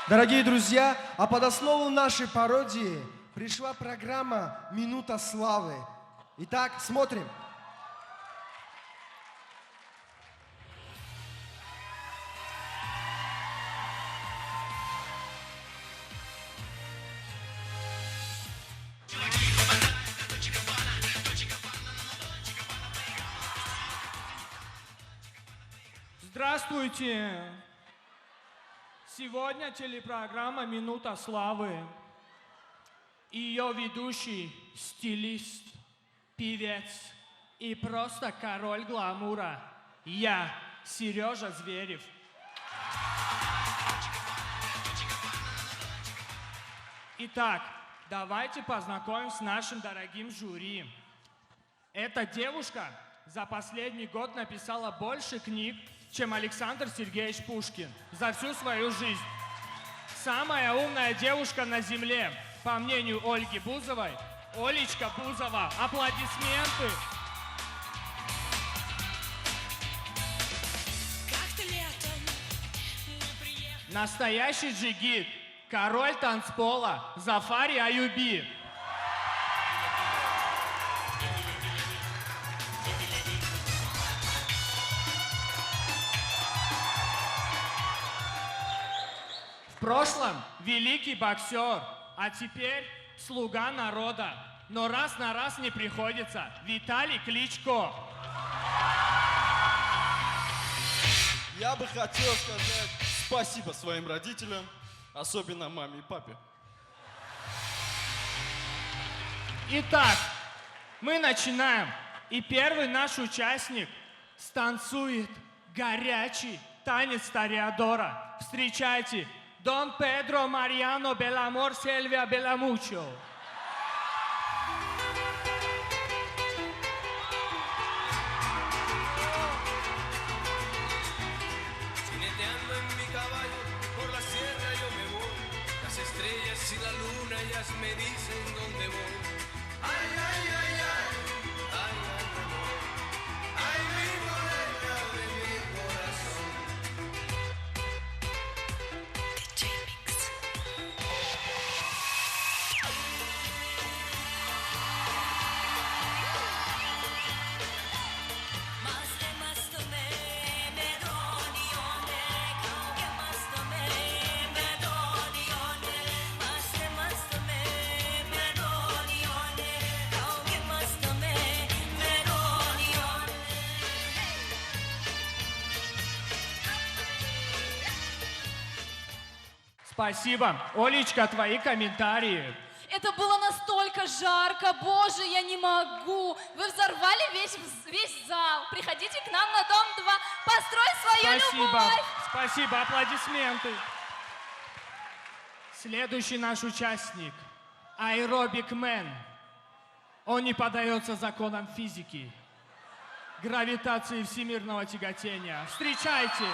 Speaker 11: Дорогие друзья, а под основу нашей пародии пришла программа «Минута славы». Итак, смотрим.
Speaker 7: Здравствуйте! Сегодня телепрограмма «Минута славы». Ее ведущий, стилист, певец и просто король гламура. Я, Сережа Зверев. Итак, давайте познакомим с нашим дорогим жюри. Эта девушка за последний год написала больше книг, чем Александр Сергеевич Пушкин за всю свою жизнь. Самая умная девушка на земле, по мнению Ольги Бузовой, Олечка Бузова. Аплодисменты!
Speaker 18: Как-то летом мы приехали.
Speaker 7: Настоящий джигит, король танцпола Зафари Аюби. В прошлом великий боксер, а теперь слуга народа. Но раз на раз не приходится. Виталий Кличко.
Speaker 3: Я бы хотел сказать спасибо своим родителям, особенно маме и папе.
Speaker 10: Итак, мы начинаем. И первый наш участник станцует горячий танец Тореадора. Встречайте, Дон Педро Мариано Беламор Сельвия Беламучо.
Speaker 19: Jineteando en mi caballo por la sierra yo me voy. Las estrellas y la luna ellas me dicen dónde voy. Ay, ay, ay, ay, ay, ay, me voy. Ay, mi morena de mi corazón.
Speaker 10: Спасибо. Олечка, твои комментарии.
Speaker 17: Это было настолько жарко, боже, я не могу. Вы взорвали весь зал. Приходите к нам на Дом 2, построй свою
Speaker 10: Спасибо.
Speaker 17: любовь.
Speaker 10: Спасибо, аплодисменты. Следующий наш участник – Аэробик Мэн. Он не поддается законам физики, гравитации всемирного тяготения. Встречайте!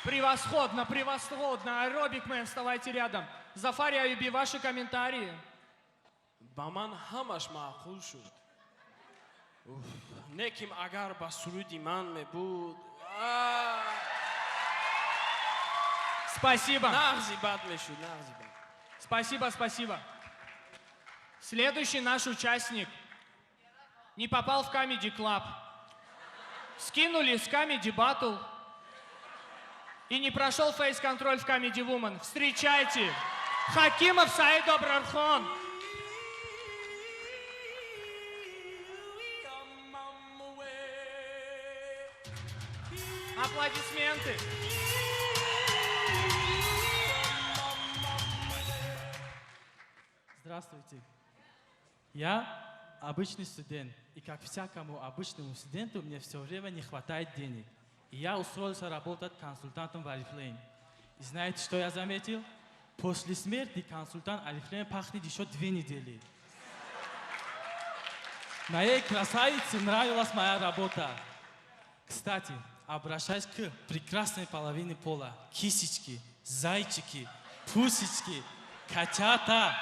Speaker 10: Превосходно, превосходно. Аэробик Мэн, вставайте рядом. Зафари Аюби, ваши комментарии.
Speaker 24: Ба ман ҳамаш маъқул шуд. Уф, лекин агар ба суруди ман мебуд а,
Speaker 10: Спасибо.
Speaker 24: Нағзи бад мешуд, нағзи бад.
Speaker 10: Спасибо, спасибо. Следующий наш участник не попал в Comedy Club. Скинули с Comedy Battle и не прошел фейс-контроль в Comedy Woman. Встречайте, Хакимов Саид Абрархон. Аплодисменты.
Speaker 25: Здравствуйте. Я обычный студент, и как всякому обычному студенту, мне все время не хватает денег. И я устроился работать консультантом в Oriflame. И знаете, что я заметил? После смерти консультант Oriflame пахнет еще 2 недели. Моей красавице нравилась моя работа. Кстати, обращаюсь к прекрасной половине пола. Кисечки, зайчики, пусечки, котята,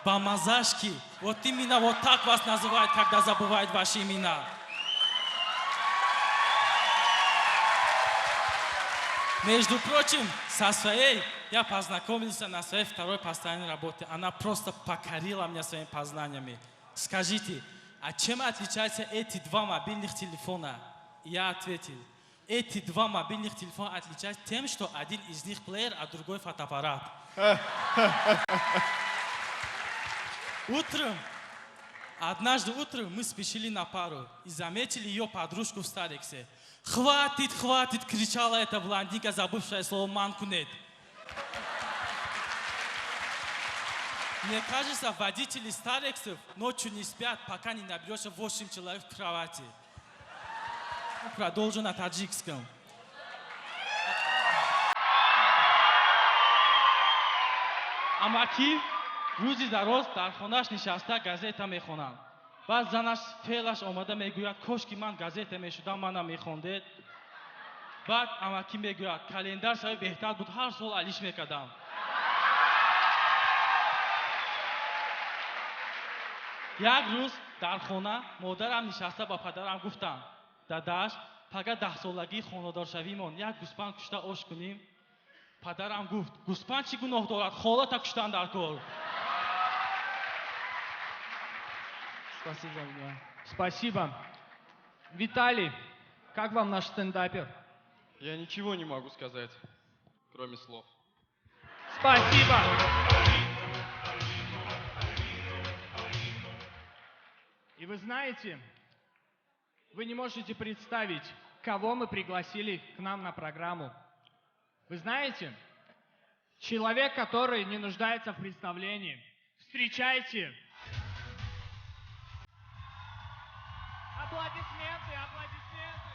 Speaker 25: бамазашки. Вот именно вот так вас называют, когда забывают ваши имена. Между прочим, со своей я познакомился на своей второй постоянной работе. Она просто покорила меня своими познаниями. Скажите, а чем отличаются эти два мобильных телефона? Я ответил, эти два мобильных телефона отличаются тем, что один из них плеер, а другой фотоаппарат. Утром Однажды утром мы спешили на пару и заметили ее подружку в Старексе. «Хватит, хватит!» – кричала эта блондинка, забывшая слово «манкунет». Мне кажется, водители Старексов ночью не спят, пока не наберется 8 человек в кровати. Продолжу на таджикском. Амакӣ рӯзи дароз дар хонаш нишаста газета мехонад. Баъд занаш феълаш омада мегӯяд, кош ки ман газета мешудам, манам мехондед. Баъд амакӣ мегӯяд, календар шави беҳтар буд, ҳар сол алиш мекардам. Як рӯз дар хона модарам нишаста ба падарам гуфтанд, дадаш, пага 10-солагии хонадоршавимон як гӯспанд кушта ош кунем. Падарам гуфт, гӯспанд чӣ гуноҳ дорад, холата куштан дар кор.
Speaker 10: Спасибо. Спасибо. Виталий, как вам наш стендапер?
Speaker 3: Я ничего не могу сказать, кроме слов.
Speaker 10: Спасибо. И вы знаете, вы не можете представить, кого мы пригласили к нам на программу. Вы знаете, человек, который не нуждается в представлении. Встречайте! Аплодисменты, аплодисменты!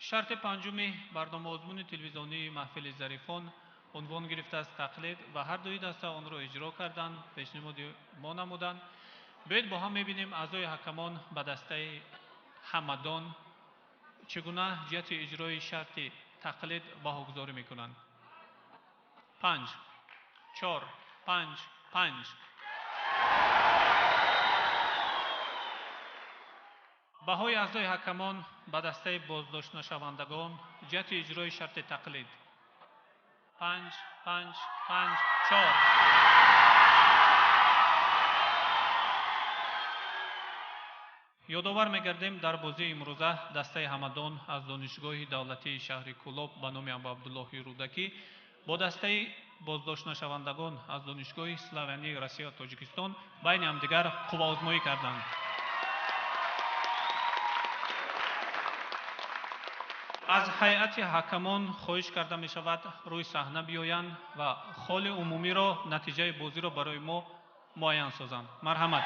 Speaker 1: Шарти панҷуми барномаозмуни телевизионии маҳфили зарифон унвон гирифтааст тақлид ва ҳар дуи даста онро иҷро карданд, пешниҳоди мо намуданд. Биёед бо ҳам мебинем аъзои ҳакамон ба дастаи Ҳамадон чӣ гуна ҷиҳати иҷрои шарти тақлид баҳогузорӣ мекунанд. 5, 4, 5, 5. Баҳои аъзои ҳакамон ба дастаи боздоштнашавандагон ҷиҳати иҷрои шарти тақлид 5, 5, 5, 4. Ёдовар мегардем, дар бозии имрӯза дастаи Ҳамадон аз Донишгоҳи давлатии шаҳри Кӯлоб ба номи Абуабдуллоҳи Рӯдакӣ бо дастаи боздоштнашавандагон аз Донишгоҳи Славянии Россия ва Тоҷикистон байни ҳамдигар қувваозмоӣ карданд. Аз ҳайати ҳакамон хоҳиш карда мешавад рӯи саҳна биёянд ва холи умумиро, натиҷаи бозиро барои мо муайян созанд. Марҳамат.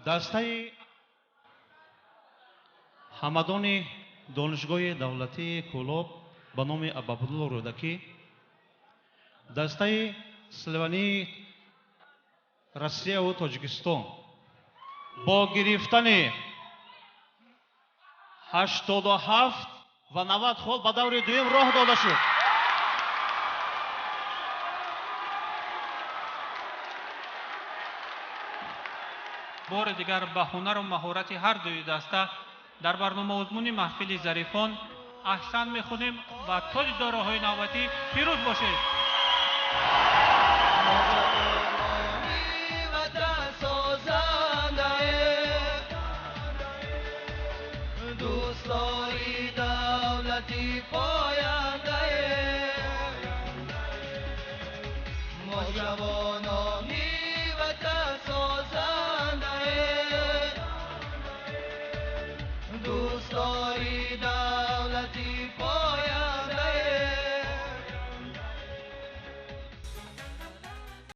Speaker 6: Дастаи Ҳамадони Донишгоҳи давлатии Кӯлоб ба номи Абуабдулло Рӯдакӣ, дастаи Славянии Россияву Тоҷикистон бо гирифтани 87 ва 90 хол ба даври дуюм роҳ дода шуд.
Speaker 1: Бори дигар ба ҳунару маҳорати ҳар дуи даста дар барномаозмуни маҳфили зарифон аҳсан мехонем ва то дидорҳои навбатӣ пирӯз бошед.
Speaker 19: Дӯстдори давлати пой